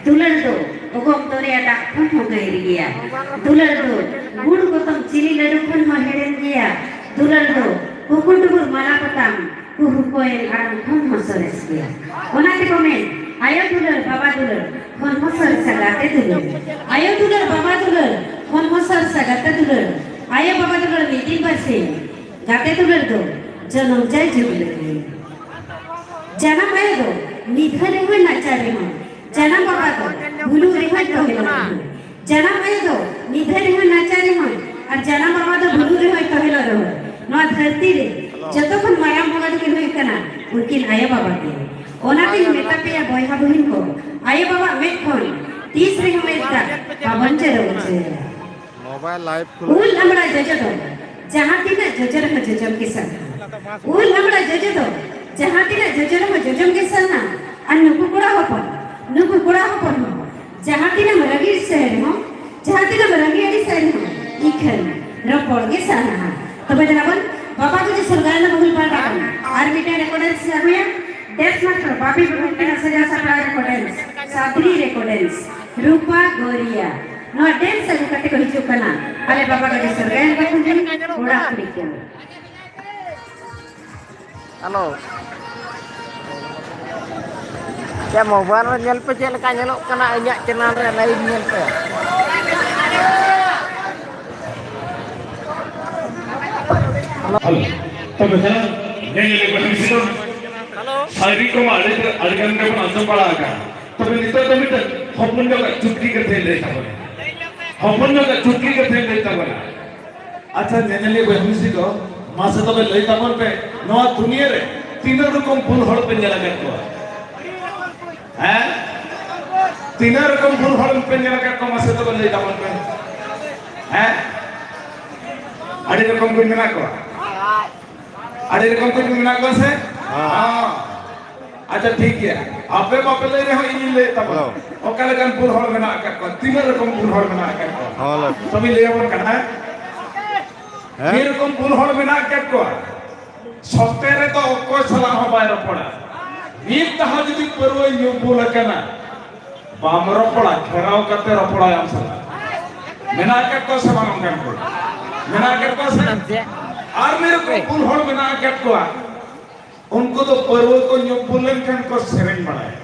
ᱫᱩᱞᱟᱹᱲ ᱫᱚ ᱚᱜᱚᱢ ᱫᱚᱨᱭᱟ ᱫᱟᱜ ᱠᱷᱚᱱ ᱦᱚᱸ ᱜᱟᱹᱦᱤᱨ ᱜᱮᱭᱟ᱾ ᱫᱩᱞᱟᱹᱲ ᱫᱚ ᱜᱩᱲ ᱜᱚᱛᱚᱢ ᱪᱤᱱᱤ ᱞᱟᱹᱰᱩ ᱠᱷᱚᱱ ᱦᱚᱸ ᱦᱮᱲᱮᱢ ᱜᱮᱭᱟ᱾ ᱫᱩᱞᱟᱹᱲ ᱫᱚ ᱠᱩᱠᱩ ᱰᱩᱵᱩᱨ ᱢᱟᱞᱟ ᱯᱚᱛᱟᱢ ᱠᱩᱦᱩ ᱠᱚᱭᱮᱞ ᱟᱲᱟᱝ ᱠᱷᱚᱱ ᱦᱚᱸ ᱥᱚᱨᱮᱥ ᱜᱮᱭᱟ᱾ ᱚᱱᱟ ᱛᱮᱠᱚ ᱢᱮᱱ, ᱟᱭᱳ ᱫᱩᱞᱟᱹᱲ, ᱵᱟᱵᱟ ᱫᱩᱞᱟᱹᱲ ᱠᱷᱚᱱ ᱦᱚᱸ ᱥᱚᱨᱮᱥᱟ ᱜᱟᱛᱮ ᱫᱩᱞᱟᱹᱲ᱾ ᱟᱭᱳ ᱫᱩᱞᱟᱹᱲ, ᱵᱟᱵᱟ ᱫᱩᱞᱟᱹᱲ ᱠᱷᱚᱱ ᱦᱚᱸ ᱥᱚᱨᱮᱥᱟ ᱜᱟᱛᱮ ᱫᱩᱞᱟᱹᱲ᱾ ᱟᱭᱳ ᱵᱟᱵᱟ ᱫᱩᱞᱟᱹᱲ ᱢᱤᱫ ᱫᱤᱱ ᱵᱟᱨᱥᱤᱧ, ᱜᱟᱛᱮ ᱫᱩᱞᱟᱹᱲ ᱫᱚ ᱡᱚᱱᱚᱢ ᱡᱟᱭ ᱡᱩᱜᱽ ᱞᱟᱹᱜᱤᱫ᱾ ᱡᱟᱱᱟᱢ ᱟᱭᱳ ᱫᱚ ᱱᱤᱫᱷᱟᱹᱱ ᱨᱮᱦᱚᱸᱭ ᱱᱟᱪᱟᱨ ᱨᱮᱦᱚᱸ, ᱡᱟᱱᱟᱢ ᱵᱟᱵᱟ ᱫᱚ ᱵᱩᱞᱩ ᱨᱮᱦᱚᱸᱭ ᱛᱚᱦᱮᱞᱚᱜ ᱨᱮᱦᱚᱸ᱾ ᱡᱟᱱᱟᱢ ᱟᱭᱳ ᱫᱚ ᱱᱤᱫᱷᱟᱹᱱ ᱨᱮᱦᱚᱸᱭ ᱱᱟᱪᱟᱨ ᱨᱮᱦᱚᱸ, ᱟᱨ ᱡᱟᱱᱟᱢ ᱵᱟᱵᱟ ᱫᱚ ᱵᱩᱞᱩ ᱨᱮᱦᱚᱸᱭ ᱛᱚᱦᱮᱞᱚᱜ ᱨᱮᱦᱚᱸ᱾ ᱱᱚᱣᱟ ᱫᱷᱟᱹᱨᱛᱤ ᱨᱮ ᱡᱚᱛᱚ ᱠᱷᱚᱱ ᱢᱟᱨᱟᱝ ᱵᱚᱸᱜᱟ ᱫᱚᱠᱤᱱ ᱦᱩᱭᱩᱜ ᱠᱟᱱᱟ ᱩᱱᱠᱤᱱ ᱟᱭᱳ ᱵᱟᱵᱟ ᱜᱮ᱾ ᱚᱱᱟᱛᱤᱧ ᱢᱮᱛᱟ ᱯᱮᱭᱟ ᱵᱚᱭᱦᱟ ᱵᱩᱦᱤᱱ ᱠᱚ, ᱟᱭᱳ ᱵᱟᱵᱟᱜ ᱢᱮᱫ ᱠᱷᱚᱱ ᱛᱤᱥ ᱨᱮᱦᱚᱸ ᱢᱮᱫ ᱫᱟᱜ ᱵᱟᱵᱚᱱ ᱡᱚᱨᱚ ᱦᱚᱪᱚᱭᱟ᱾ ᱢᱳᱵᱟᱭᱤᱞ ᱞᱟᱭᱤᱵᱷ ᱠᱷᱩᱞᱟᱹᱣ᱾ ᱩᱞ ᱟᱢᱲᱟ ᱡᱚᱡᱚ ᱫᱚ ᱡᱟᱦᱟᱸ ᱛᱤᱱᱟᱹᱜ ᱡᱚᱡᱚ ᱨᱮᱦᱚᱸ ᱡᱚᱡᱚᱢ ᱜᱮ ᱥᱟᱱᱟ᱾ ᱩᱞ ᱟᱢᱲᱟ ᱡᱚᱡᱚ ᱫᱚ ᱡᱟᱦᱟᱸ ᱛᱤᱱᱟᱹᱜ ᱡᱚᱡᱚ ᱨᱮᱦᱚᱸ ᱡᱚᱡᱚᱢ ᱜᱮ ᱥᱟᱱᱟ᱾ ᱟᱨ ᱱᱩᱠᱩ ᱠᱚᱲᱟ ᱦᱚᱯᱚᱱ, ᱱᱩᱠᱩ ᱠᱚᱲᱟ ᱦᱚᱯᱚᱱ ᱦᱚᱸ ᱡᱟᱦᱟᱸ ᱛᱤᱱᱟᱹᱜ ᱨᱟᱹᱜᱤ ᱥᱮ ᱨᱮᱦᱚᱸ, ᱡᱟᱦᱟᱸ ᱛᱤᱱᱟᱹᱜ ᱨᱟᱹᱜᱤ ᱟᱹᱲᱤᱥ ᱨᱮᱦᱚᱸ, ᱤᱠᱷᱟᱹᱱ ᱨᱚᱯᱚᱲ ᱜᱮ ᱥᱟᱱᱟᱣᱟ᱾ ᱛᱚᱵᱮ ᱫᱮᱞᱟ ᱵᱚᱱ, ᱵᱟᱵᱟ ᱜᱚᱡᱮ ᱥᱚᱨᱜᱟᱭ ᱱᱟ ᱵᱟᱹᱦᱩᱞ ᱵᱟᱲ ᱨᱟᱵᱚᱱ᱾ ᱟᱨ ᱢᱤᱫᱴᱮᱱ ᱨᱮᱠᱚᱨᱰᱮᱱᱥ ᱟᱹᱜᱩᱭᱟ, ᱰᱮᱱᱥ ᱢᱟᱥᱴᱟᱨ ᱵᱟᱯᱤ ᱵᱟᱹᱵᱩ ᱛᱤᱱᱟᱹᱜ ᱥᱟᱡᱟᱣ ᱥᱟᱯᱲᱟᱣ ᱨᱮᱠᱚᱨᱰᱮᱱᱥ, ᱥᱟᱫᱽᱨᱤ ᱨᱮᱠᱚᱨᱰᱮᱱᱥ᱾ ᱨᱩᱯᱟ ᱜᱳᱨᱤᱭᱟ᱾ ᱱᱚᱣᱟ ᱰᱮᱱᱥ ᱟᱹᱜᱩ ᱠᱟᱛᱮ ᱠᱚ ᱦᱤᱡᱩᱜ ᱠᱟᱱᱟ ᱟᱞᱮ ᱵᱟᱵᱟ ᱜᱟᱡᱮ ᱥᱚᱨᱜᱟᱭ ᱵᱟᱠᱷᱩᱞ ᱨᱮᱱ ᱠᱚᱲᱟ ᱠᱩᱲᱤ ᱠᱚ᱾ ᱦᱮᱞᱳ᱾ ᱪᱮᱫ ᱢᱳᱵᱟᱭᱤᱞ ᱨᱮ ᱧᱮᱞ ᱯᱮ ᱪᱮᱫ ᱞᱮᱠᱟ ᱧᱮᱞᱚᱜ ᱠᱟᱱᱟ ᱤᱧᱟᱹᱜ ᱪᱮᱱᱮᱞ ᱨᱮ ᱞᱟᱭᱤᱵᱷ ᱧᱮᱞ ᱯᱮ᱾ ᱦᱮᱞᱳ᱾ ᱛᱚᱵᱮ ᱥᱟᱱᱟᱢ ᱧᱮᱧᱮᱞᱤᱭᱟᱹ ᱠᱚ ᱦᱤᱡᱩᱜ ᱥᱮᱱᱚᱜ᱾ ᱦᱮᱞᱳ᱾ ᱥᱟᱭᱨᱤ ᱠᱚᱢᱟ ᱟᱹᱰᱤ, ᱟᱹᱰᱤ ᱜᱟᱱ ᱜᱮᱵᱚᱱ ᱟᱸᱡᱚᱢ ᱵᱟᱲᱟ ᱟᱠᱟᱫᱼᱟ᱾ ᱛᱚᱵᱮ ᱱᱤᱛᱚᱜ ᱫᱚ ᱢᱤᱫᱴᱟᱝ ᱦᱚᱯᱚᱱ ᱧᱚᱜᱟᱜ ᱪᱩᱴᱠᱤ ᱠᱟᱛᱷᱟᱧ ᱞᱟᱹᱭ ᱛᱟᱵᱚᱱᱟ᱾ ᱦᱚᱯᱚᱱ ᱧᱚᱜᱟᱜ ᱪᱩᱴᱠᱤ ᱠᱟᱛᱷᱟᱧ ᱞᱟᱹᱭ ᱛᱟᱵᱚᱱᱟ᱾ ᱟᱪᱪᱷᱟ, ᱧᱮᱧᱮᱞᱤᱭᱟᱹ ᱵᱚᱭᱦᱟ ᱢᱤᱥᱤ ᱠᱚ, ᱢᱟᱥᱮ ᱛᱚᱵᱮ ᱞᱟᱹᱭ ᱛᱟᱵᱚᱱ ᱯᱮ, ᱱᱚᱣᱟ ᱫᱩᱱᱤᱭᱟᱹ ᱨᱮ ᱛᱤᱱᱟᱹᱜ ᱨᱚᱠᱚᱢ ᱵᱩᱞ ᱦᱚᱲ ᱯᱮ ᱧᱮᱞ ᱟᱠᱟᱫ ᱠᱚᱣᱟ? ᱦᱮᱸ? ᱛᱤᱱᱟᱹᱜ ᱨᱚᱠᱚᱢ ᱵᱩᱞ ᱦᱚᱲ ᱯᱮ ᱧᱮᱞ ᱟᱠᱟᱫ ᱠᱚᱣᱟ? ᱢᱟᱥᱮ ᱛᱚᱵᱮ ᱞᱟᱹᱭ ᱛᱟᱵᱚᱱ ᱯᱮ᱾ ᱦᱮᱸ? ᱟᱹᱰᱤ ᱨᱚᱠᱚᱢ ᱠᱚ ᱢᱮᱱᱟᱜ ᱠᱚᱣᱟ᱾ ᱟᱹᱰᱤ ᱨᱚᱠᱚᱢ ᱠᱚ ᱢᱮᱱᱟᱜ ᱠᱚᱣᱟ ᱥᱮ? ᱦᱮᱸ᱾ ᱦᱮᱸ᱾ ᱟᱪᱪᱷᱟ, ᱴᱷᱤᱠ ᱜᱮᱭᱟ᱾ ᱟᱯᱮ ᱵᱟᱯᱮ ᱞᱟᱹᱭ ᱨᱮᱦᱚᱸ ᱤᱧᱤᱧ ᱞᱟᱹᱭᱮᱫ ᱛᱟᱵᱚᱱᱟ᱾ ᱦᱮᱞᱳ᱾ ᱚᱠᱟ ᱞᱮᱠᱟᱱ ᱵᱩᱞ ᱦᱚᱲ ᱢᱮᱱᱟᱜ ᱟᱠᱟᱫ ᱠᱚᱣᱟ? ᱛᱤᱱᱟᱹᱜ ᱨᱚᱠᱚᱢ ᱵᱩᱞ ᱦᱚᱲ ᱢᱮᱱᱟᱜ ᱟᱠᱟᱫ ᱠᱚᱣᱟ? ᱦᱮᱸ, ᱞᱟᱹᱭ ᱯᱮ᱾ ᱛᱚᱵᱮᱧ ᱞᱟᱹᱭ ᱟᱵᱚᱱ ᱠᱟᱱᱟ, ᱦᱮᱸ? ᱡᱮᱨᱚᱠᱚᱢ ᱵᱩᱞ ᱦᱚᱲ ᱢᱮᱱᱟᱜ ᱟᱠᱟᱫ ᱠᱚᱣᱟ, ᱥᱚᱛᱮ ᱨᱮᱫᱚ ᱚᱠᱚᱭ ᱥᱟᱞᱟᱜ ᱦᱚᱸ ᱵᱟᱭ ᱨᱚᱯᱚᱲᱟ᱾ ᱢᱤᱫ ᱫᱷᱟᱣ ᱡᱩᱫᱤ ᱯᱟᱹᱨᱣᱟᱹᱭ ᱧᱩ ᱵᱩᱞ ᱟᱠᱟᱱᱟ, ᱵᱟᱢ ᱨᱚᱯᱚᱲᱟ, ᱜᱷᱮᱨᱟᱣ ᱠᱟᱛᱮ ᱨᱚᱯᱚᱲᱟᱭ ᱟᱢ ᱥᱟᱞᱟᱜ᱾ ᱢᱮᱱᱟᱜ ᱟᱠᱟᱫ ᱠᱚᱣᱟ ᱥᱮ ᱵᱟᱝ ᱚᱱᱠᱟᱱ ᱠᱚ? ᱢᱮᱱᱟᱜ ᱟᱠᱟᱫ ᱠᱚᱣᱟ ᱥᱮ? ᱟᱨ ᱢᱤᱫ ᱨᱚᱠᱚᱢ ᱯᱩᱱ ᱦᱚᱲ ᱢᱮᱱᱟᱜ ᱟᱠᱟᱫ ᱠᱚᱣᱟ, ᱩᱱᱠᱩ ᱫᱚ ᱯᱟᱹᱨᱣᱟᱹ ᱠᱚ ᱧᱩ ᱵᱩᱞ ᱞᱮᱱᱠᱷᱟᱱ ᱠᱚ ᱥᱮᱨᱮᱧ ᱵᱟᱲᱟᱭᱟ᱾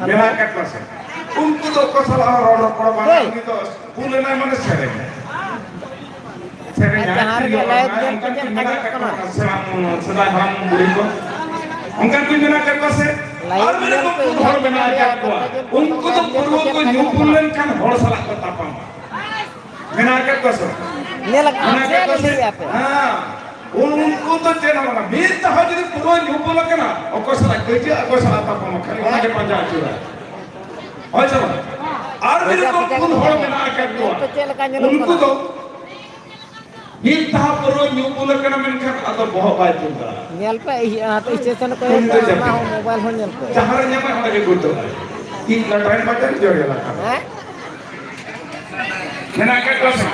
ᱢᱮᱱᱟᱜ ᱟᱠᱟᱫ ᱠᱚᱣᱟ ᱥᱮ? ᱩᱱᱠᱩ ᱫᱚ ᱚᱠᱚᱭ ᱥᱟᱞᱟᱜ ᱦᱚᱸ ᱨᱚᱲ ᱨᱚᱯᱚᱲ ᱵᱟᱝ, ᱩᱱᱤ ᱫᱚ ᱵᱩᱞ ᱮᱱᱟᱭ ᱢᱟᱱᱮ ᱥᱮᱨᱮᱧ᱾ ᱥᱮᱨᱮᱧ ᱟᱨ ᱡᱟᱦᱟᱸ ᱨᱮᱜᱮ ᱞᱟᱭᱤᱵᱷ ᱧᱮᱞ ᱠᱟᱛᱮ ᱟᱸᱡᱚᱢᱚᱜ ᱠᱟᱱᱟ᱾ ᱥᱮᱫᱟᱭ ᱦᱟᱲᱟᱢ ᱵᱩᱲᱦᱤ ᱠᱚ ᱚᱱᱠᱟᱱ ᱠᱚ ᱢᱮᱱᱟᱜ ᱟᱠᱟᱫ ᱠᱚᱣᱟ ᱥᱮ? ᱞᱟᱭᱤᱵᱷ ᱟᱨ ᱢᱤᱫ ᱧᱮᱞ ᱨᱚᱠᱚᱢ ᱯᱮ ᱯᱩᱱ ᱦᱚᱲ ᱢᱮᱱᱟᱜ ᱟᱠᱟᱫ ᱠᱚᱣᱟ᱾ ᱩᱱᱠᱩ ᱫᱚ ᱯᱟᱹᱨᱣᱟᱹ ᱠᱚ ᱧᱩ ᱵᱩᱞ ᱞᱮᱱᱠᱷᱟᱱ ᱦᱚᱲ ᱥᱟᱞᱟᱜ ᱠᱚ ᱛᱟᱯᱟᱢᱟ᱾ ᱢᱮᱱᱟᱜ ᱟᱠᱟᱫ ᱠᱚᱣᱟ ᱥᱮ? ᱧᱮᱞ ᱟᱠᱟᱫ ᱢᱮᱱᱟᱜ ᱟᱠᱟᱫ ᱠᱚᱣᱟ ᱥᱮ? ᱞᱟᱹᱭᱮᱫᱼᱟ ᱯᱮ᱾ ᱦᱮᱸ᱾ ᱩᱱᱠᱩ ᱫᱚ ᱪᱮᱫ ᱦᱚᱸ ᱵᱟᱝᱟ᱾ ᱢᱤᱫ ᱫᱷᱟᱣ ᱡᱩᱫᱤ ᱯᱟᱹᱨᱣᱟᱹ ᱧᱩ ᱵᱩᱞ ᱟᱠᱟᱱᱟ, ᱚᱠᱚᱭ ᱥᱟᱞᱟᱜ ᱠᱟᱹᱭᱡᱟᱹ, ᱚᱠᱚᱭ ᱥᱟᱞᱟᱜ ᱛᱟᱯᱟᱢᱟ, ᱠᱷᱟᱹᱞᱤ ᱚᱱᱟ ᱜᱮ ᱯᱟᱸᱡᱟ ᱟᱹᱪᱩᱨᱟ᱾ ᱦᱳᱭ ᱥᱮ ᱵᱟᱝ? ᱟᱨ ᱢᱤᱫ ᱨᱚᱠᱚᱢ ᱯᱩᱱ ᱦᱚᱲ ᱢᱮᱱᱟᱜ ᱟᱠᱟᱫ ᱠᱚᱣᱟ᱾ ᱧᱮᱞ ᱯᱮ ᱪᱮᱫ ᱞᱮᱠᱟ ᱧᱮᱞᱚᱜ ᱠᱟᱱᱟ᱾ ᱩᱱᱠᱩ ᱫᱚ ᱢᱤᱫ ᱫᱷᱟᱣ ᱯᱟᱹᱨᱣᱟᱹ ᱧᱩ ᱵᱩᱞ ᱟᱠᱟᱱᱟ, ᱢᱮᱱᱠᱷᱟᱱ ᱟᱫᱚ ᱵᱚᱦᱚᱜ ᱵᱟᱭ ᱛᱩᱞ ᱫᱟᱲᱮᱭᱟᱜᱼᱟ᱾ ᱧᱮᱞ ᱯᱮ, ᱤᱭᱟᱹ, ᱦᱟᱱᱛᱮ ᱥᱴᱮᱥᱚᱱ ᱠᱚ ᱦᱩᱭᱩᱜ ᱠᱟᱱᱟ, ᱚᱱᱟ ᱦᱚᱸ ᱢᱳᱵᱟᱭᱤᱞ ᱦᱚᱸ ᱧᱮᱞ ᱯᱮ᱾ ᱡᱟᱦᱟᱸ ᱨᱮ ᱧᱟᱢᱟᱭ, ᱚᱸᱰᱮ ᱜᱮ ᱜᱩᱲᱫᱟᱹᱣᱟᱭ᱾ ᱤᱧ ᱚᱱᱟ ᱴᱟᱭᱤᱢ ᱵᱟᱡᱟᱨ ᱡᱚᱲ ᱮᱞᱟᱠᱟ᱾ ᱦᱮᱸ? ᱢᱮᱱᱟᱜ ᱟᱠᱟᱫ ᱠᱚᱣᱟ ᱥᱮ?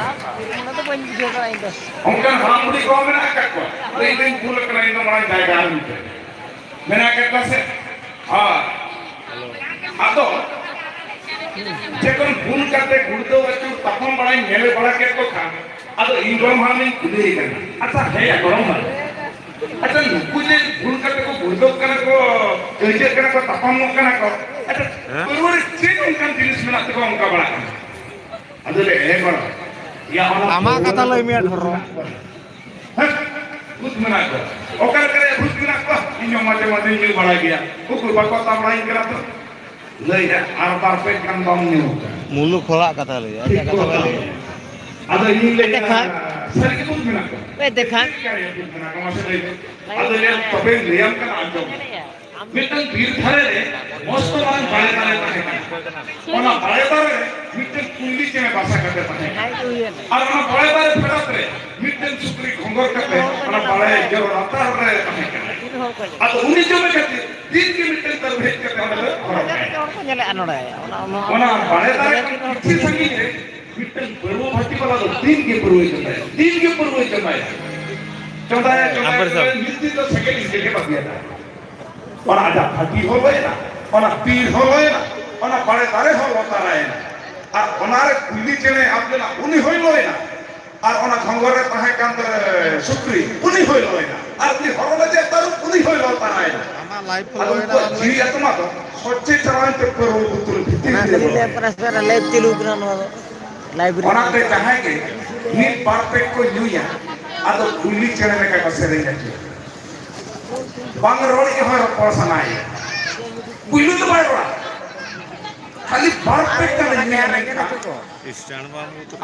ᱚᱱᱟ ᱫᱚ ᱵᱟᱹᱧ ᱵᱩᱡᱷᱟᱹᱣ ᱫᱟᱲᱮᱭᱟᱜᱼᱟ ᱤᱧ ᱫᱚ᱾ ᱚᱱᱠᱟᱱ ᱦᱟᱲᱟᱢ ᱵᱩᱲᱦᱤ ᱠᱚᱦᱚᱸ ᱢᱮᱱᱟᱜ ᱟᱠᱟᱫ ᱠᱚᱣᱟ᱾ ᱤᱧ ᱫᱚᱧ ᱵᱩᱞ ᱟᱠᱟᱱᱟ, ᱤᱧ ᱫᱚ ᱢᱟᱲᱟᱝ ᱡᱟᱭᱜᱟ ᱟᱹᱜᱩ ᱢᱮ᱾ ᱢᱮᱱᱟᱜ ᱟᱠᱟᱫ ᱠᱚᱣᱟ ᱥᱮ? ᱦᱳᱭ᱾ ᱟᱫᱚ ᱡᱚᱠᱷᱚᱱ ᱵᱩᱞ ᱠᱟᱛᱮ ᱜᱩᱲᱫᱟᱹᱣ ᱟᱹᱪᱩᱨ ᱛᱟᱯᱟᱢ ᱵᱟᱲᱟᱧ ᱧᱮᱞ ᱵᱟᱲᱟ ᱠᱮᱫ ᱠᱚ ᱠᱷᱟᱱ, ᱟᱫᱚ ᱤᱧ ᱜᱚᱲᱚᱢ ᱦᱟᱲᱟᱢᱤᱧ ᱠᱩᱞᱤᱭᱮ ᱠᱟᱱᱟ, "ᱟᱪᱪᱷᱟ, ᱦᱮᱸᱭᱟ ᱜᱚᱲᱚᱢ ᱦᱟᱲᱟᱢ, ᱟᱪᱪᱷᱟ, ᱱᱩᱠᱩ ᱡᱮ ᱵᱩᱞ ᱠᱟᱛᱮ ᱠᱚ ᱜᱩᱲᱫᱟᱹᱜ ᱠᱟᱱᱟ ᱠᱚ, ᱠᱟᱹᱭᱡᱟᱹᱜ ᱠᱟᱱᱟ ᱠᱚ, ᱛᱟᱯᱟᱢᱚᱜ ᱠᱟᱱᱟ ᱠᱚ, ᱟᱪᱪᱷᱟ, ᱦᱮᱸ? ᱯᱟᱹᱨᱣᱟᱹ ᱨᱮ ᱪᱮᱫ ᱚᱱᱠᱟᱱ ᱡᱤᱱᱤᱥ ᱢᱮᱱᱟᱜ ᱛᱟᱠᱚᱣᱟ ᱚᱱᱠᱟ ᱵᱟᱲᱟᱜ ᱠᱟᱱᱟ?" ᱟᱫᱚ ᱞᱮ ᱮ ᱵᱟᱲᱟ, ᱭᱟ, ᱚᱱᱟ ᱟᱢᱟᱜ ᱠᱟᱛᱷᱟ ᱞᱟᱹᱭ ᱢᱮ, ᱴᱷᱚᱨᱚ᱾ ᱦᱮᱸ? ᱵᱷᱩᱛ ᱢᱮᱱᱟᱜ ᱠᱚᱣᱟ᱾ ᱚᱠᱟ ᱞᱮᱠᱟ ᱨᱮ ᱵᱷᱩᱛ ᱢᱮᱱᱟᱜ ᱠᱚᱣᱟ? ᱤᱧ ᱦᱚᱸ ᱢᱟᱡᱷᱮ ᱢᱟᱡᱷᱮᱧ ᱧᱩ ᱵᱟᱲᱟᱭ ᱜᱮᱭᱟ᱾ ᱩᱠᱩᱨ ᱵᱟᱠᱚ ᱛᱟᱢᱲᱟᱧ ᱠᱟᱱᱟ ᱛᱚ᱾ ᱞᱟᱹᱭᱟ, ᱟᱨ ᱵᱟᱨ ᱯᱮ ᱜᱟᱱ ᱵᱟᱢ ᱧᱩ ᱠᱟᱱᱟ᱾ ᱢᱩᱞᱩᱠ ᱦᱚᱲᱟᱜ ᱠᱟᱛᱷᱟ ᱞᱟᱹᱭᱟ, ᱴᱷᱤᱠ ᱟᱡᱟᱜ ᱠᱟᱛᱷᱟ ᱠᱚ ᱵᱟᱭ ᱞᱟᱹᱭᱟ᱾ ᱞᱟᱹᱭᱟ᱾ ᱟᱫᱚ ᱤᱧ ᱞᱟᱹᱭᱟ, ᱮᱱᱛᱮ ᱠᱷᱟᱱ ᱥᱟᱹᱨᱤ ᱜᱮ ᱵᱷᱩᱛ ᱢᱮᱱᱟᱜ ᱠᱚᱣᱟ? ᱮᱱᱛᱮ ᱠᱷᱟᱱ ᱪᱮᱫ ᱞᱮᱠᱟ ᱨᱮ ᱵᱷᱩᱛ ᱢᱮᱱᱟᱜ ᱠᱚᱣᱟ? ᱢᱟᱥᱮ ᱞᱟᱹᱭ ᱢᱮ᱾ ᱟᱫᱚ ᱞᱟᱹᱭᱟ, ᱛᱚᱵᱮᱧ ᱞᱟᱹᱭᱟᱢ ᱠᱟᱱᱟ, ᱟᱸᱡᱚᱢ ᱢᱮ᱾ ᱢᱤᱫᱴᱟᱝ ᱵᱤᱨ ᱫᱷᱟᱨᱮ ᱨᱮ ᱢᱚᱥᱛᱚ ᱢᱟᱨᱟᱝ ᱵᱟᱲᱮ ᱫᱟᱨᱮ ᱛᱟᱦᱮᱸ ᱠᱟᱱᱟ᱾ ᱚᱱᱟ ᱵᱟᱲᱮ ᱫᱟᱨᱮ ᱨᱮ ᱢᱤᱫᱴᱟᱝ ᱠᱩᱭᱞᱤ ᱪᱮᱬᱮ ᱵᱟᱥᱟ ᱠᱟᱛᱮ ᱛᱟᱦᱮᱸ ᱠᱟᱱᱟ᱾ ᱟᱨ ᱚᱱᱟ ᱵᱟᱲᱮ ᱫᱟᱨᱮ ᱯᱷᱮᱰᱟᱛ ᱨᱮ ᱢᱤᱫᱴᱟᱝ ᱥᱩᱠᱨᱤ ᱜᱷᱚᱸᱜᱚᱨ ᱠᱟᱛᱮ ᱚᱱᱟ ᱵᱟᱲᱮ ᱡᱚ ᱞᱟᱛᱟᱨ ᱨᱮ ᱛᱟᱦᱮᱸ ᱠᱟᱱᱟ᱾ ᱟᱫᱚ ᱩᱱᱤ ᱡᱚᱢᱮ ᱠᱷᱟᱹᱛᱤᱨ ᱫᱤᱱ ᱜᱮ ᱢᱤᱫᱴᱟᱝ ᱛᱟᱹᱨᱩᱵ ᱦᱮᱡ ᱠᱟᱛᱮ ᱚᱸᱰᱮ ᱫᱚ ᱦᱚᱨᱚᱜ ᱠᱟᱭᱟ᱾ ᱦᱚᱲ ᱠᱚ ᱧᱮᱞᱮᱫᱼᱟ ᱱᱚᱰᱮ᱾ ᱚᱱᱟ, ᱚᱱᱟ ᱚᱱᱟ ᱵᱟᱲᱮ ᱫᱟᱨᱮ ᱠᱷᱚᱱ ᱠᱤᱪᱷᱩ ᱥᱟᱺᱜᱤᱧ ᱨᱮ ᱢᱤᱫᱴᱟᱝ ᱯᱟᱹᱨᱣᱟᱹ ᱵᱷᱟᱹᱴᱤ ᱵᱟᱞᱟ ᱫᱚ ᱫᱤᱱ ᱜᱮ ᱯᱟᱹᱨᱣᱟᱹᱭ ᱪᱚᱸᱫᱟᱭᱟ, ᱫᱤᱱ ᱜᱮ ᱯᱟᱹᱨᱣᱟᱹᱭ ᱪᱚᱸᱫᱟᱭᱟ᱾ ᱪᱚᱸᱫᱟᱭᱟ, ᱪᱚᱸᱫᱟᱭᱟ, ᱟᱢᱵᱟᱨ ᱥᱟᱵ᱾ ᱪᱚᱸᱫᱟᱭᱟ, ᱢᱤᱫ ᱫᱤᱱ ᱫᱚ ᱥᱮᱸᱜᱮᱞ ᱤᱧ ᱛᱮᱜᱮ ᱵᱟᱹᱜᱤᱭᱟᱫᱟ᱾ ᱚᱱᱟ ᱟᱡᱟᱜ ᱵᱷᱟᱹᱴᱤ ᱦᱚᱸ ᱞᱚᱭᱮᱱᱟ, ᱚᱱᱟ ᱵᱤᱨ ᱦᱚᱸ ᱞᱚᱭᱮᱱᱟ, ᱚᱱᱟ ᱵᱟᱲᱮ ᱫᱟᱨᱮ ᱦᱚᱸ ᱞᱚ ᱛᱟᱨᱟᱭᱮᱱᱟ᱾ ᱟᱨ ᱚᱱᱟᱨᱮ ᱠᱩᱭᱞᱤ ᱪᱮᱬᱮ ᱟᱵ ᱞᱮᱱᱟ, ᱩᱱᱤ ᱦᱚᱸᱭ ᱞᱚᱭᱮᱱᱟ᱾ ᱟᱨ ᱚᱱᱟ ᱜᱷᱚᱸᱜᱚᱨ ᱨᱮ ᱛᱟᱦᱮᱸ ᱠᱟᱱ ᱛᱟᱭ ᱥᱩᱠᱨᱤ, ᱩᱱᱤ ᱦᱚᱸᱭ ᱞᱚᱭᱮᱱᱟ᱾ ᱟᱨ ᱩᱱᱤ ᱦᱚᱨᱚ ᱞᱟᱡᱮ ᱛᱟᱹᱨᱩᱵ, ᱩᱱᱤ ᱦᱚᱸᱭ ᱞᱚ ᱛᱟᱨᱟᱭᱮᱱᱟ᱾ ᱟᱢᱟᱜ live ᱟᱫᱚ ᱯᱷᱚᱞᱳᱭᱮᱫᱟ ᱩᱱᱠᱩᱣᱟᱜ ᱵᱟᱝ? ᱡᱤᱣᱤ ᱟᱛᱢᱟ ᱫᱚ ᱥᱚᱪᱪᱮ ᱪᱟᱞᱟᱣᱮᱱ ᱛᱮ ᱯᱟᱹᱨᱣᱟᱹ ᱵᱩᱛᱩᱞ ᱵᱷᱤᱛᱤᱨ ᱚᱱᱟ ᱨᱮ ᱠᱷᱟᱹᱛᱤᱨ ᱵᱚᱞᱚ ᱞᱮ ᱮᱱᱟ᱾ ᱯᱨᱮᱥ ᱨᱮ live ᱪᱟᱹᱞᱩ ᱠᱟᱱᱟ ᱱᱚᱣᱟ ᱫᱚ᱾ Live ᱨᱮ ᱚᱱᱟᱛᱮ ᱡᱟᱦᱟᱸᱭ ᱜᱮ ᱢᱤᱫ ᱵᱟᱨ ᱯᱮᱜᱽ ᱠᱚ ᱧᱩᱭᱟ, ᱟᱫᱚ ᱠᱩᱭᱞᱤ ᱪᱮᱬᱮ ᱞᱮᱠᱟ ᱠᱚ ᱥᱮᱨᱮᱧ ᱟᱹᱪᱩᱨᱟ᱾ ᱵᱟᱝ ᱨᱚᱲ ᱨᱮᱦᱚᱸ ᱨᱚᱯᱚᱲ ᱥᱟᱱᱟᱭᱮᱭᱟ᱾ ᱯᱩᱭᱞᱩ ᱫᱚ ᱵᱟᱭ ᱨᱚᱲᱟ, ᱠᱷᱟᱹᱞᱤ ᱵᱟᱨ ᱯᱮᱜᱽ ᱜᱟᱱᱮ ᱧᱩᱭᱟ ᱢᱮᱱᱠᱷᱟᱱ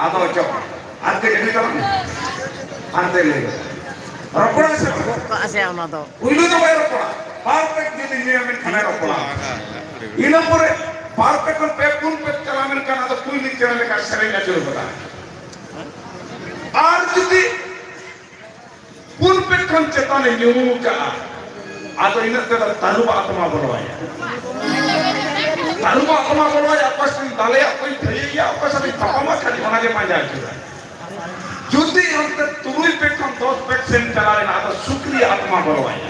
ᱟᱫᱚ ᱚᱪᱚᱜ ᱟᱨ ᱠᱟᱹᱡ ᱟᱹᱰᱤ ᱛᱟᱵᱚᱱ ᱦᱟᱱᱛᱮ ᱞᱟᱹᱭ ᱨᱚᱯᱚᱲᱟ ᱥᱮ ᱵᱟᱝ? ᱜᱚᱜ ᱠᱟᱜᱼᱟ ᱥᱮ ᱚᱱᱟ ᱫᱚ? ᱯᱩᱭᱞᱩ ᱫᱚ ᱵᱟᱭ ᱨᱚᱯᱚᱲᱟ, ᱵᱟᱨ ᱯᱮᱜᱽ ᱡᱩᱫᱤ ᱧᱩᱭᱟ ᱢᱮᱱᱠᱷᱟᱱᱮ ᱨᱚᱯᱚᱲᱟ᱾ ᱤᱱᱟᱹ ᱯᱚᱨᱮ ᱵᱟᱨ ᱯᱮᱜᱽ ᱠᱷᱚᱱ ᱯᱮ ᱯᱩᱱ ᱯᱮᱜᱽ ᱪᱟᱞᱟᱣ ᱢᱮᱱᱠᱷᱟᱱ ᱟᱫᱚ ᱠᱩᱭᱞᱤ ᱪᱮᱬᱮ ᱞᱮᱠᱟ ᱥᱮᱨᱮᱧ ᱟᱹᱪᱩᱨ ᱠᱟᱫᱟ᱾ ᱟᱨ ᱡᱩᱫᱤ ᱯᱩᱱ ᱯᱮᱜᱽ ᱠᱷᱚᱱ ᱪᱮᱛᱟᱱᱮ ᱧᱩ ᱠᱟᱜᱼᱟ, ᱟᱫᱚ ᱤᱱᱟᱹᱜ ᱛᱮᱫᱚ ᱛᱟᱹᱨᱩᱵᱟᱜ ᱟᱛᱢᱟ ᱵᱚᱞᱚᱣᱟᱭᱟ᱾ ᱛᱟᱹᱨᱩᱵᱟᱜ ᱟᱛᱢᱟ ᱵᱚᱞᱚᱣᱟᱭᱟ, ᱚᱠᱚᱭ ᱥᱟᱶ ᱤᱧ ᱫᱟᱞᱮᱭᱟ, ᱚᱠᱚᱭ ᱤᱧ ᱛᱷᱟᱹᱭᱟᱹᱭᱟ, ᱚᱠᱚᱭ ᱥᱟᱶ ᱤᱧ ᱛᱟᱯᱟᱢᱟ, ᱠᱷᱟᱹᱞᱤ ᱚᱱᱟᱜᱮ ᱯᱟᱸᱡᱟ ᱟᱹᱪᱩᱨᱟ᱾ ᱡᱩᱫᱤ ᱚᱱᱛᱮ ᱛᱩᱨᱩᱭ ᱯᱮᱜᱽ ᱠᱷᱚᱱ ᱫᱚᱥ ᱯᱮᱜᱽ ᱥᱮᱱ ᱪᱟᱞᱟᱣ ᱮᱱᱟ, ᱟᱫᱚ ᱥᱩᱠᱨᱤᱭᱟᱜ ᱟᱛᱢᱟ ᱵᱚᱞᱚᱣᱟᱭᱟ᱾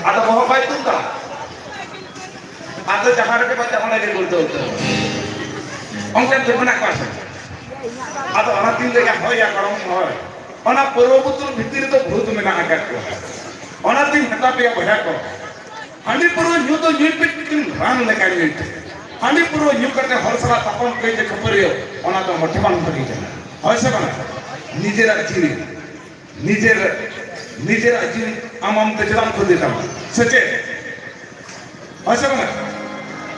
ᱟᱫᱚ ᱵᱚᱦᱚᱜ ᱵᱟᱭ ᱛᱩᱞ ᱫᱟ᱾ ᱟᱫᱚ ᱡᱟᱦᱟᱸ ᱨᱮᱜᱮ ᱵᱟᱡᱟᱜ, ᱚᱸᱰᱮ ᱜᱮ ᱜᱩᱲᱫᱟᱹᱣ ᱩᱛᱟᱹᱨ᱾ ᱚᱱᱠᱟᱱ ᱠᱚ ᱢᱮᱱᱟᱜ ᱠᱚᱣᱟ ᱥᱮ? ᱟᱫᱚ ᱚᱱᱟᱛᱤᱧ ᱞᱟᱹᱭᱟ, ᱦᱳᱭ ᱭᱟ ᱜᱚᱲᱚᱢ, ᱦᱳᱭ᱾ ᱚᱱᱟ ᱯᱟᱹᱨᱣᱟᱹ ᱵᱩᱛᱩᱞ ᱵᱷᱤᱛᱤᱨ ᱨᱮᱫᱚ ᱵᱷᱩᱛ ᱢᱮᱱᱟᱜ ᱟᱠᱟᱫ ᱠᱚᱣᱟ᱾ ᱚᱱᱟᱛᱤᱧ ᱢᱮᱛᱟ ᱯᱮᱭᱟ ᱵᱚᱭᱦᱟ ᱠᱚ, ᱦᱟᱺᱰᱤ ᱯᱟᱹᱨᱣᱟᱹ ᱧᱩ ᱫᱚ ᱧᱩᱭ ᱯᱮ, ᱞᱮᱠᱤᱱ ᱨᱟᱱ ᱞᱮᱠᱟ ᱧᱩᱭ ᱯᱮ᱾ ᱦᱟᱺᱰᱤ ᱯᱟᱹᱨᱣᱟᱹ ᱧᱩ ᱠᱟᱛᱮ ᱦᱚᱲ ᱥᱟᱞᱟᱜ ᱛᱟᱯᱟᱢ ᱠᱟᱹᱭᱡᱟᱹ ᱠᱷᱟᱹᱯᱟᱹᱨᱤᱭᱟᱹ, ᱚᱱᱟ ᱫᱚ ᱢᱚᱴᱷᱮ ᱵᱟᱝ ᱵᱷᱟᱹᱜᱤ ᱠᱟᱱᱟ᱾ ᱦᱳᱭ ᱥᱮ ᱵᱟᱝ? ᱱᱤᱡᱮᱨᱟᱜ ᱡᱤᱣᱤ, ᱱᱤᱡᱮᱨ, ᱱᱤᱡᱮᱨᱟᱜ ᱡᱤᱣᱤ ᱟᱢ ᱟᱢ ᱛᱮ ᱪᱮᱫᱟᱜ ᱮᱢ ᱠᱷᱚᱛᱤ ᱛᱟᱢᱟ? ᱥᱮ ᱪᱮᱫ? ᱦᱳᱭ ᱥᱮ ᱵᱟᱝ?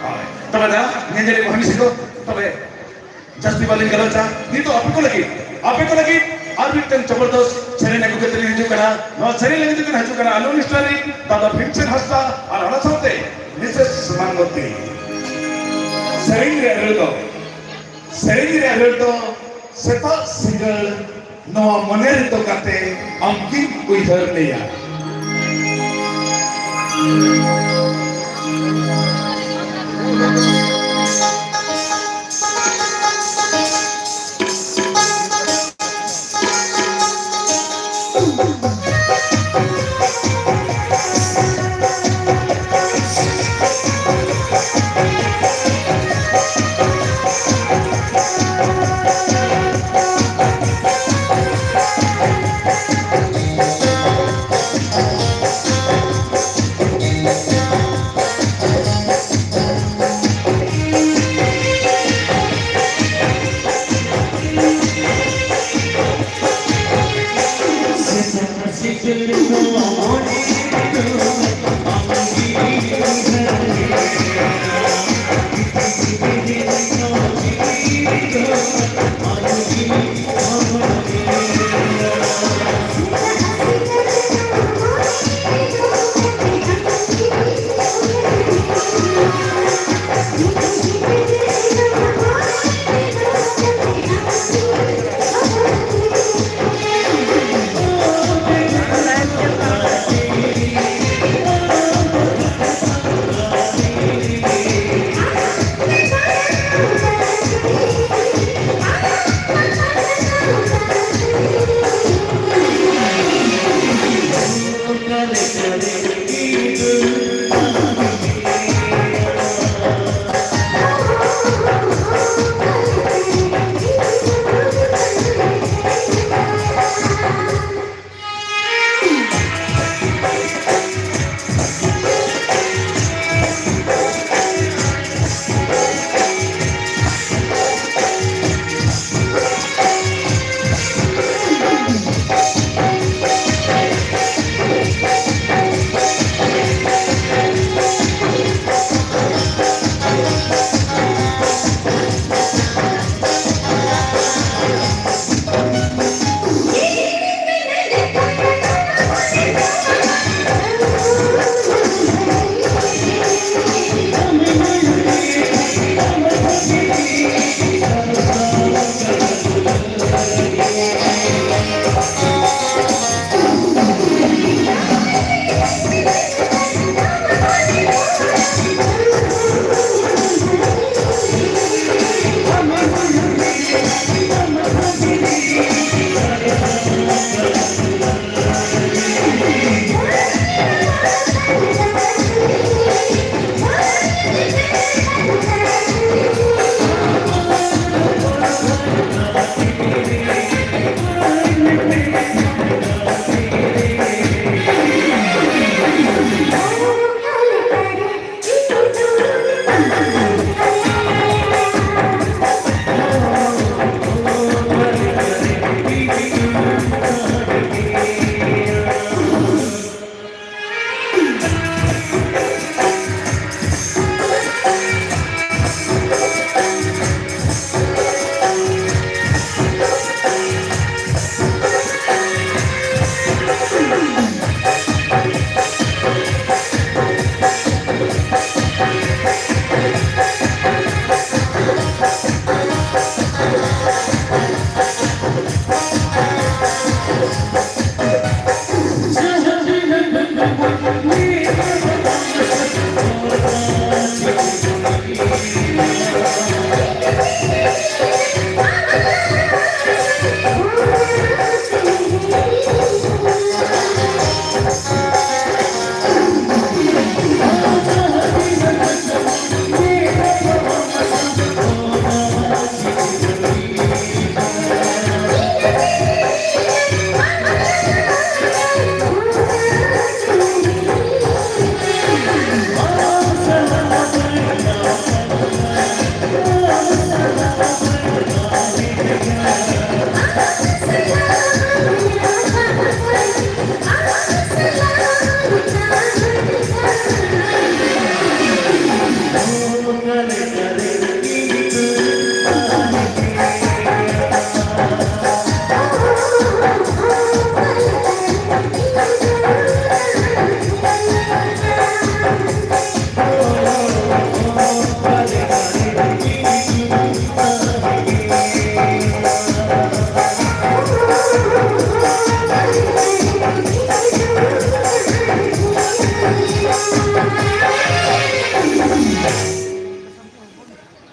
ᱦᱳᱭ᱾ ᱛᱚᱵᱮ ᱫᱟ, ᱧᱮᱧᱮᱞᱤᱭᱟᱹ ᱠᱚ ᱦᱟᱹᱱᱤ ᱥᱮᱫ ᱫᱚ, ᱛᱚᱵᱮ ᱡᱟᱹᱥᱛᱤ ᱵᱟᱹᱞᱤᱧ ᱜᱟᱞᱚᱪᱟ᱾ ᱱᱤᱛᱚᱜ ᱟᱯᱮ ᱠᱚ ᱞᱟᱹᱜᱤᱫ, ᱟᱯᱮ ᱠᱚ ᱞᱟᱹᱜᱤᱫ ᱟᱨ ᱢᱤᱫᱴᱟᱝ ᱡᱚᱵᱚᱨᱫᱚᱥᱛ ᱥᱮᱨᱮᱧ ᱟᱹᱜᱩ ᱠᱟᱛᱮ ᱞᱤᱧ ᱦᱤᱡᱩᱜ ᱠᱟᱱᱟ᱾ ᱱᱚᱣᱟ ᱥᱮᱨᱮᱧ ᱞᱟᱹᱜᱤᱫ ᱛᱮ ᱦᱤᱡᱩᱜ ᱠᱟᱱᱟ ᱟᱞᱩ ᱢᱤᱥᱴᱟᱨᱤ, ᱫᱟᱫᱟ ᱵᱷᱤᱢᱥᱮᱱ ᱦᱟᱸᱥᱫᱟ ᱟᱨ ᱚᱱᱟ ᱥᱟᱶᱛᱮ ᱢᱤᱥᱮᱥ ᱢᱟᱱᱵᱚᱛᱤ᱾ ᱥᱮᱨᱮᱧ ᱨᱮᱭᱟᱜ ᱨᱟᱹᱲ ᱫᱚ, ᱥᱮᱨᱮᱧ ᱨᱮᱭᱟᱜ ᱨᱟᱹᱲ ᱫᱚ ᱥᱮᱛᱟᱜ ᱥᱤᱸᱜᱟᱹᱲ ᱱᱚᱣᱟ ᱢᱚᱱᱮ ᱨᱮ ᱫᱚᱦᱚ ᱠᱟᱛᱮ ᱟᱢ ᱠᱤᱱ ᱩᱭᱦᱟᱹᱨ ᱞᱮᱭᱟ᱾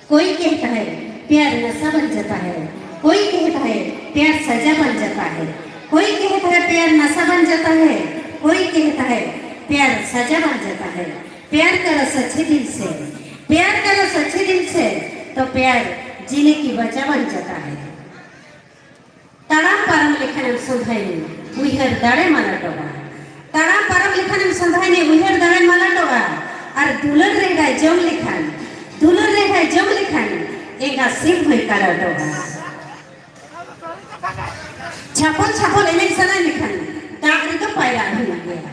कोई कहता है प्यार नशा बन जाता है, कोई कहता है प्यार सजा बन जाता है, कोई कहता है प्यार नशा बन जाता है, कोई कहता है प्यार सजा बन जाता है। प्यार करो सच्चे दिल से, प्यार करो सच्चे दिल से, तो प्यार जीने की वजह बन जाता है। ᱛᱟᱲᱟᱢ ᱯᱟᱨᱚᱢ ᱞᱮᱠᱷᱟᱱᱮᱢ ᱥᱚᱸᱫᱷᱟᱭᱱᱤ, ᱩᱭᱦᱟᱹᱨ ᱫᱟᱲᱮ ᱢᱟᱞᱟᱴᱚᱜᱼᱟ᱾ ᱛᱟᱲᱟᱢ ᱯᱟᱨᱚᱢ ᱞᱮᱠᱷᱟᱱᱮᱢ ᱥᱚᱸᱫᱷᱟᱭᱱᱤ, ᱩᱭᱦᱟᱹᱨ ᱫᱟᱲᱮ ᱢᱟᱞᱟᱴᱚᱜᱼᱟ᱾ ᱟᱨ ᱫᱩᱞᱟᱹᱲ ᱨᱮ ᱮᱸᱜᱟᱭ ᱡᱚᱢ ᱞᱮᱠᱷᱟᱱ, ᱫᱩᱞᱟᱹᱲ ᱨᱮ ᱮᱸᱜᱟᱭ ᱡᱚᱢ ᱞᱮᱠᱷᱟᱱ, ᱮᱸᱜᱟ ᱥᱤᱢ ᱦᱚᱸᱭ ᱠᱟᱨᱟᱴᱚᱜᱼᱟ᱾ ᱪᱷᱟᱯᱚᱞ ᱪᱷᱟᱯᱚᱞ ᱮᱱᱮᱡ ᱥᱟᱱᱟᱭ ᱞᱮᱠᱷᱟᱱ, ᱫᱟᱜ ᱨᱮᱫᱚ ᱯᱟᱭᱨᱟᱜ ᱦᱩᱭᱩᱜ ᱜᱮᱭᱟ᱾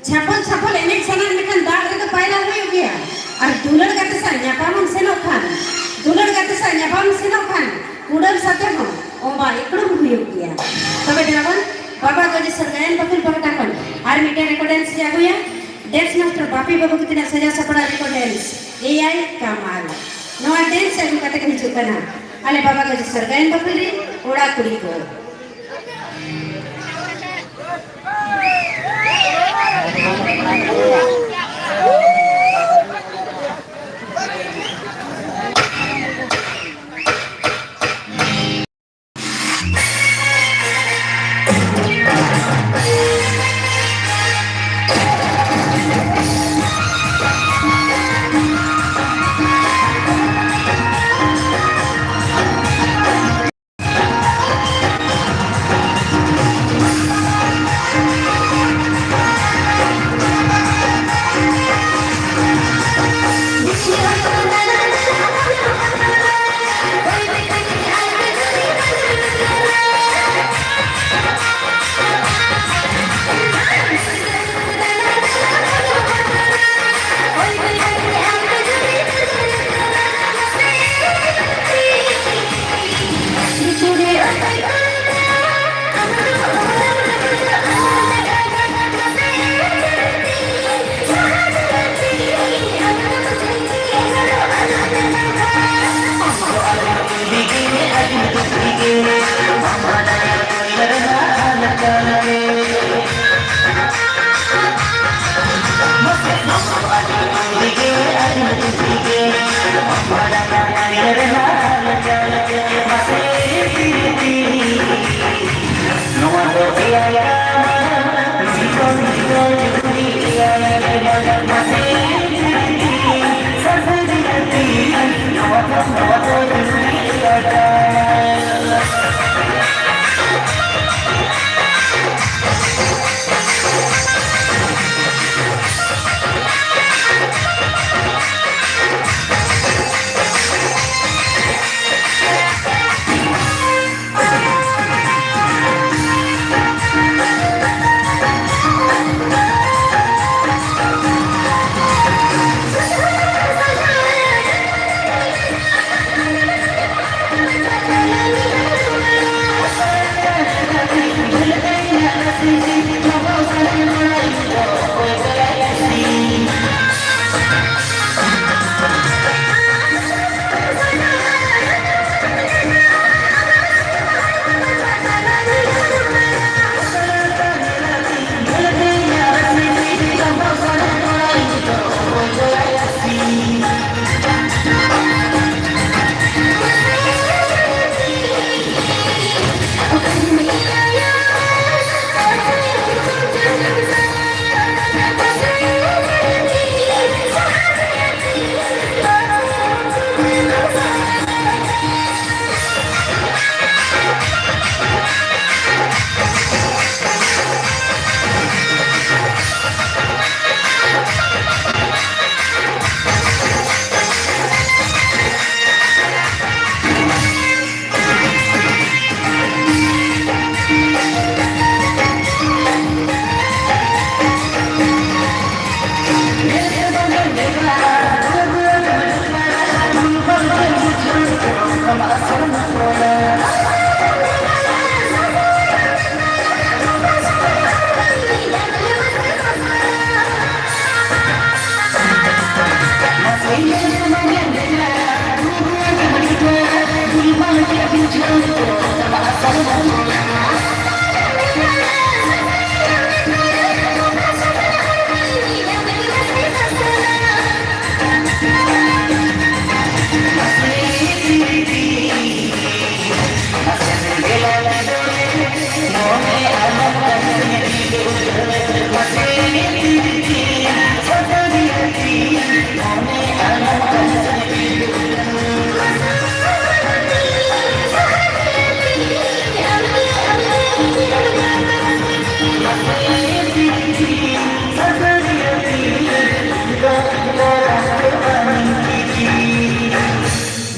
ᱪᱷᱟᱯᱚᱞ ᱪᱷᱟᱯᱚᱞ ᱮᱱᱮᱡ ᱥᱟᱱᱟ ᱞᱮᱠᱷᱟᱱ ᱫᱟᱜ ᱨᱮᱫᱚ ᱯᱟᱭᱨᱟ ᱦᱩᱭᱩᱜ ᱜᱮᱭᱟ᱾ ᱟᱨ ᱫᱩᱞᱟᱹᱲ ᱜᱟᱛᱮ ᱥᱟᱶ ᱧᱟᱯᱟᱢᱮᱢ ᱥᱮᱱᱚᱜ ᱠᱷᱟᱱ, ᱫᱩᱞᱟᱹᱲ ᱜᱟᱛᱮ ᱥᱟᱶ ᱧᱟᱯᱟᱢᱮᱢ ᱥᱮᱱᱚᱜ ᱠᱷᱟᱱ, ᱠᱩᱰᱟᱹᱢ ᱥᱟᱛᱮ ᱦᱚᱸ ᱚᱸᱵᱟ ᱤᱠᱲᱩᱢ ᱦᱩᱭᱩᱜ ᱜᱮᱭᱟ᱾ ᱛᱚᱵᱮ ᱫᱮᱞᱟᱵᱚᱱ, ᱵᱟᱵᱟ ᱜᱚᱡᱮᱥᱚᱨ ᱜᱟᱭᱟᱱ ᱵᱟᱹᱠᱷᱩᱞ ᱯᱟᱦᱴᱟ ᱠᱷᱚᱱ ᱟᱨ ᱢᱤᱫᱴᱮᱱ ᱨᱮᱠᱚ ᱰᱮᱱᱥ ᱞᱮ ᱟᱹᱜᱩᱭᱟ᱾ ᱰᱮᱱᱥ ᱢᱟᱥᱴᱟᱨ ᱵᱟᱯᱤ ᱵᱟᱹᱵᱩ ᱛᱟᱹᱠᱤᱱᱟᱜ ᱥᱟᱡᱟᱣ ᱥᱟᱯᱲᱟᱣ ᱨᱮᱠᱚ ᱰᱮᱱᱥ ᱮᱭᱟᱭ ᱠᱟᱢᱟᱞ᱾ ᱱᱚᱣᱟ ᱰᱮᱱᱥ ᱟᱹᱜᱩ ᱠᱟᱛᱮ ᱠᱚ ᱦᱤᱡᱩᱜ ᱠᱟᱱᱟ ᱟᱞᱮ ᱵᱟᱵᱟ ᱜᱚᱡᱮᱥᱚᱨ ᱜᱟᱭᱟᱱ ᱵᱟᱹᱠᱷᱩᱞ ᱨᱮᱱ ᱠᱚᱲᱟ ᱠᱩᱲᱤ ᱠᱚ᱾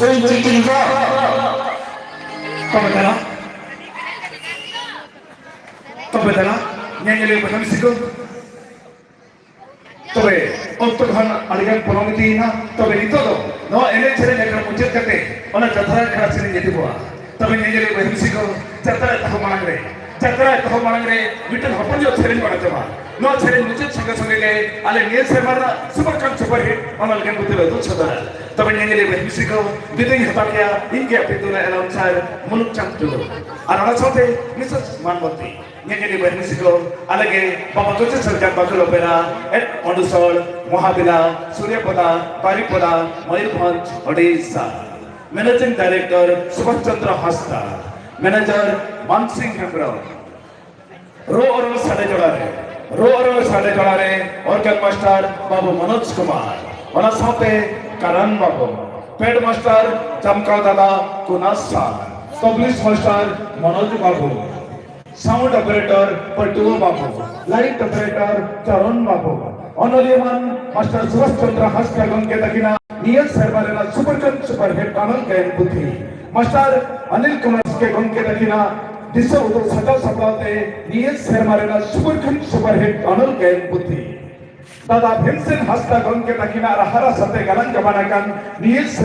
ᱵᱟᱹᱧ ᱪᱤᱴᱤᱝ ᱫᱚ᱾ ᱛᱚᱵᱮ ᱫᱮᱞᱟ, ᱛᱚᱵᱮ ᱫᱮᱞᱟ, ᱧᱮᱧᱮᱞᱤᱭᱟᱹ ᱵᱚᱭᱦᱟ ᱢᱤᱥᱤ ᱠᱚ, ᱛᱚᱵᱮ ᱚᱠᱛᱚ ᱠᱚᱦᱚᱸ ᱟᱹᱰᱤᱜᱟᱱ ᱯᱚᱞᱚᱢ ᱤᱫᱤᱭᱮᱱᱟ᱾ ᱛᱚᱵᱮ ᱱᱤᱛᱚᱜ ᱫᱚ ᱱᱚᱣᱟ ᱮᱱᱮᱡ ᱥᱮᱨᱮᱧ ᱟᱠᱷᱲᱟ ᱢᱩᱪᱟᱹᱫ ᱠᱟᱛᱮ ᱚᱱᱟ ᱡᱟᱛᱨᱟ ᱟᱠᱷᱲᱟ ᱥᱮᱨᱮᱧ ᱮᱛᱚᱦᱚᱵᱚᱜᱼᱟ᱾ ᱛᱚᱵᱮ ᱧᱮᱧᱮᱞᱤᱭᱟᱹ ᱵᱚᱭᱦᱟ ᱢᱤᱥᱤ ᱠᱚ, ᱡᱟᱛᱨᱟ ᱮᱛᱚᱦᱚᱵ ᱢᱟᱲᱟᱝ ᱨᱮ, ᱡᱟᱛᱨᱟ ᱮᱛᱚᱦᱚᱵ ᱢᱟᱲᱟᱝ ᱨᱮ ᱢᱤᱫᱴᱮᱱ ᱦᱚᱯᱚᱱ ᱧᱚᱜ ᱥᱮᱨᱮᱧ ᱵᱚᱱ ᱟᱸᱡᱚᱢᱟ᱾ ᱱᱚᱣᱟ ᱥᱮᱨᱮᱧ ᱢᱩᱪᱟᱹᱫ ᱥᱚᱸᱜᱮ ᱥᱚᱸᱜᱮ ᱜᱮ ᱟᱞᱮ ᱱᱤᱭᱟᱹ ᱥᱮᱨᱢᱟ ᱨᱮᱱᱟᱜ super ᱠᱷᱟᱱ super hit ᱚᱱᱚᱞ ᱜᱮᱭᱟᱱ ᱯᱩᱛᱷᱤ ᱞᱮ ᱩᱫᱩᱜ ᱥᱚᱫᱚᱨᱟ᱾ ᱛᱚᱵᱮ ᱧᱮᱧᱮᱞᱤᱭᱟᱹ ᱵᱚᱭᱦᱟ ᱢᱤᱥᱤ ᱠᱚ, ᱵᱤᱫᱟᱹᱭ ᱦᱟᱛᱟᱣ ᱠᱮᱭᱟ ᱤᱧ ᱜᱮ ᱟᱯᱮ ᱫᱩᱞᱟᱹᱲ ᱟᱱ announcer ᱢᱩᱞᱩᱠ ᱪᱟᱸᱫᱽ ᱴᱩᱰᱩ᱾ ᱟᱨ ᱚᱱᱟ ᱥᱟᱶᱛᱮ ᱢᱤᱥᱮᱥ ᱢᱟᱱᱵᱚᱛᱤ᱾ ᱧᱮᱧᱮᱞᱤᱭᱟᱹ ᱵᱚᱭᱦᱟ ᱢᱤᱥᱤ ᱠᱚ, ᱟᱞᱮ ᱜᱮ ᱵᱟᱵᱟ ᱠᱚᱪᱮ ᱥᱚᱨᱠᱟᱨ ᱵᱟᱠᱷᱳᱞ ᱚᱯᱮᱨᱟ, at ᱚᱸᱰᱩᱥᱚᱲ, ᱢᱚᱦᱟᱵᱤᱞᱟ, ᱥᱩᱨᱭᱟᱯᱚᱫᱟ, Baripada, Mayurbhanj, Odisha. Managing Director Subhas Chandra Hansda, manager Mansingh Hembrom. ᱨᱩ ᱚᱨᱚᱝ ᱥᱟᱰᱮ ᱡᱚᱲᱟ ᱨᱮ, ᱨᱩ ᱚᱨᱚᱝ ᱥᱟᱰᱮ ᱡᱚᱲᱟ ᱨᱮ organ master ᱵᱟᱹᱵᱩ ᱢᱚᱱᱳᱡᱽ ᱠᱩᱢᱟᱨ, ᱚᱱᱟ ᱥᱟᱶᱛᱮ ᱠᱟᱨᱟᱱ ᱵᱟᱹᱵᱩ, pad master ᱪᱟᱢᱠᱟᱣ ᱫᱟᱫᱟ ᱠᱩᱱᱟᱥ ᱥᱟᱨ, ᱛᱚᱵᱞᱤᱥ master ᱢᱚᱱᱳᱡᱽ ᱵᱟᱹᱵᱩ, sound operator ᱯᱟᱹᱴᱩᱣᱟᱹ ᱵᱟᱹᱵᱩ, light operator ᱪᱚᱨᱚᱱ ᱵᱟᱹᱵᱩ, ᱚᱱᱚᱞᱤᱭᱟᱹ ᱢᱟᱱ ᱢᱟᱥᱴᱟᱨ ᱥᱩᱵᱷᱟᱥ ᱪᱚᱸᱫᱽᱨᱚ ᱦᱟᱸᱥᱫᱟ ᱜᱚᱢᱠᱮ ᱛᱟᱹᱠᱤᱱᱟᱜ ᱱᱤᱭᱟᱹ ᱥᱮᱨᱢᱟ ᱨᱮᱱᱟᱜ super ᱠᱷᱟᱱ super hit ᱚᱱᱚᱞ ᱜᱟᱭᱟᱱ ᱯᱩᱛᱷᱤ, ᱢᱟᱥᱴᱟᱨ ᱚᱱᱤᱞ ᱠᱩᱢᱟᱨ ᱥᱤᱝᱦᱮ ᱜᱚᱢᱠᱮ ᱛᱟᱹᱠᱤᱱᱟᱜ ᱫᱤᱥᱟᱹ ᱩᱫᱩᱜ ᱥᱟᱡᱟᱣ ᱥᱟᱯᱲᱟᱣ ᱛᱮ ᱱᱤᱭᱟᱹ ᱥᱮᱨᱢᱟ ᱨᱮᱱᱟᱜ super ᱠᱷᱟᱱ super hit ᱚᱱᱚᱞ ᱜᱟᱭᱟᱱ ᱯᱩᱛᱷᱤ, ᱫᱟᱫᱟ ᱵᱷᱤᱢᱥᱮᱱ ᱦᱟᱸᱥᱫᱟ ᱜᱚᱢᱠᱮ ᱛᱟᱹᱠᱤᱱᱟᱜ ᱨᱟᱦᱟ ᱨᱟᱥᱟ ᱛᱮ ᱜᱟᱞᱟᱝ ᱜᱟᱵᱟᱱ ᱟᱠᱟᱱ ᱱᱤᱭᱟᱹ ᱥᱮᱨᱢᱟ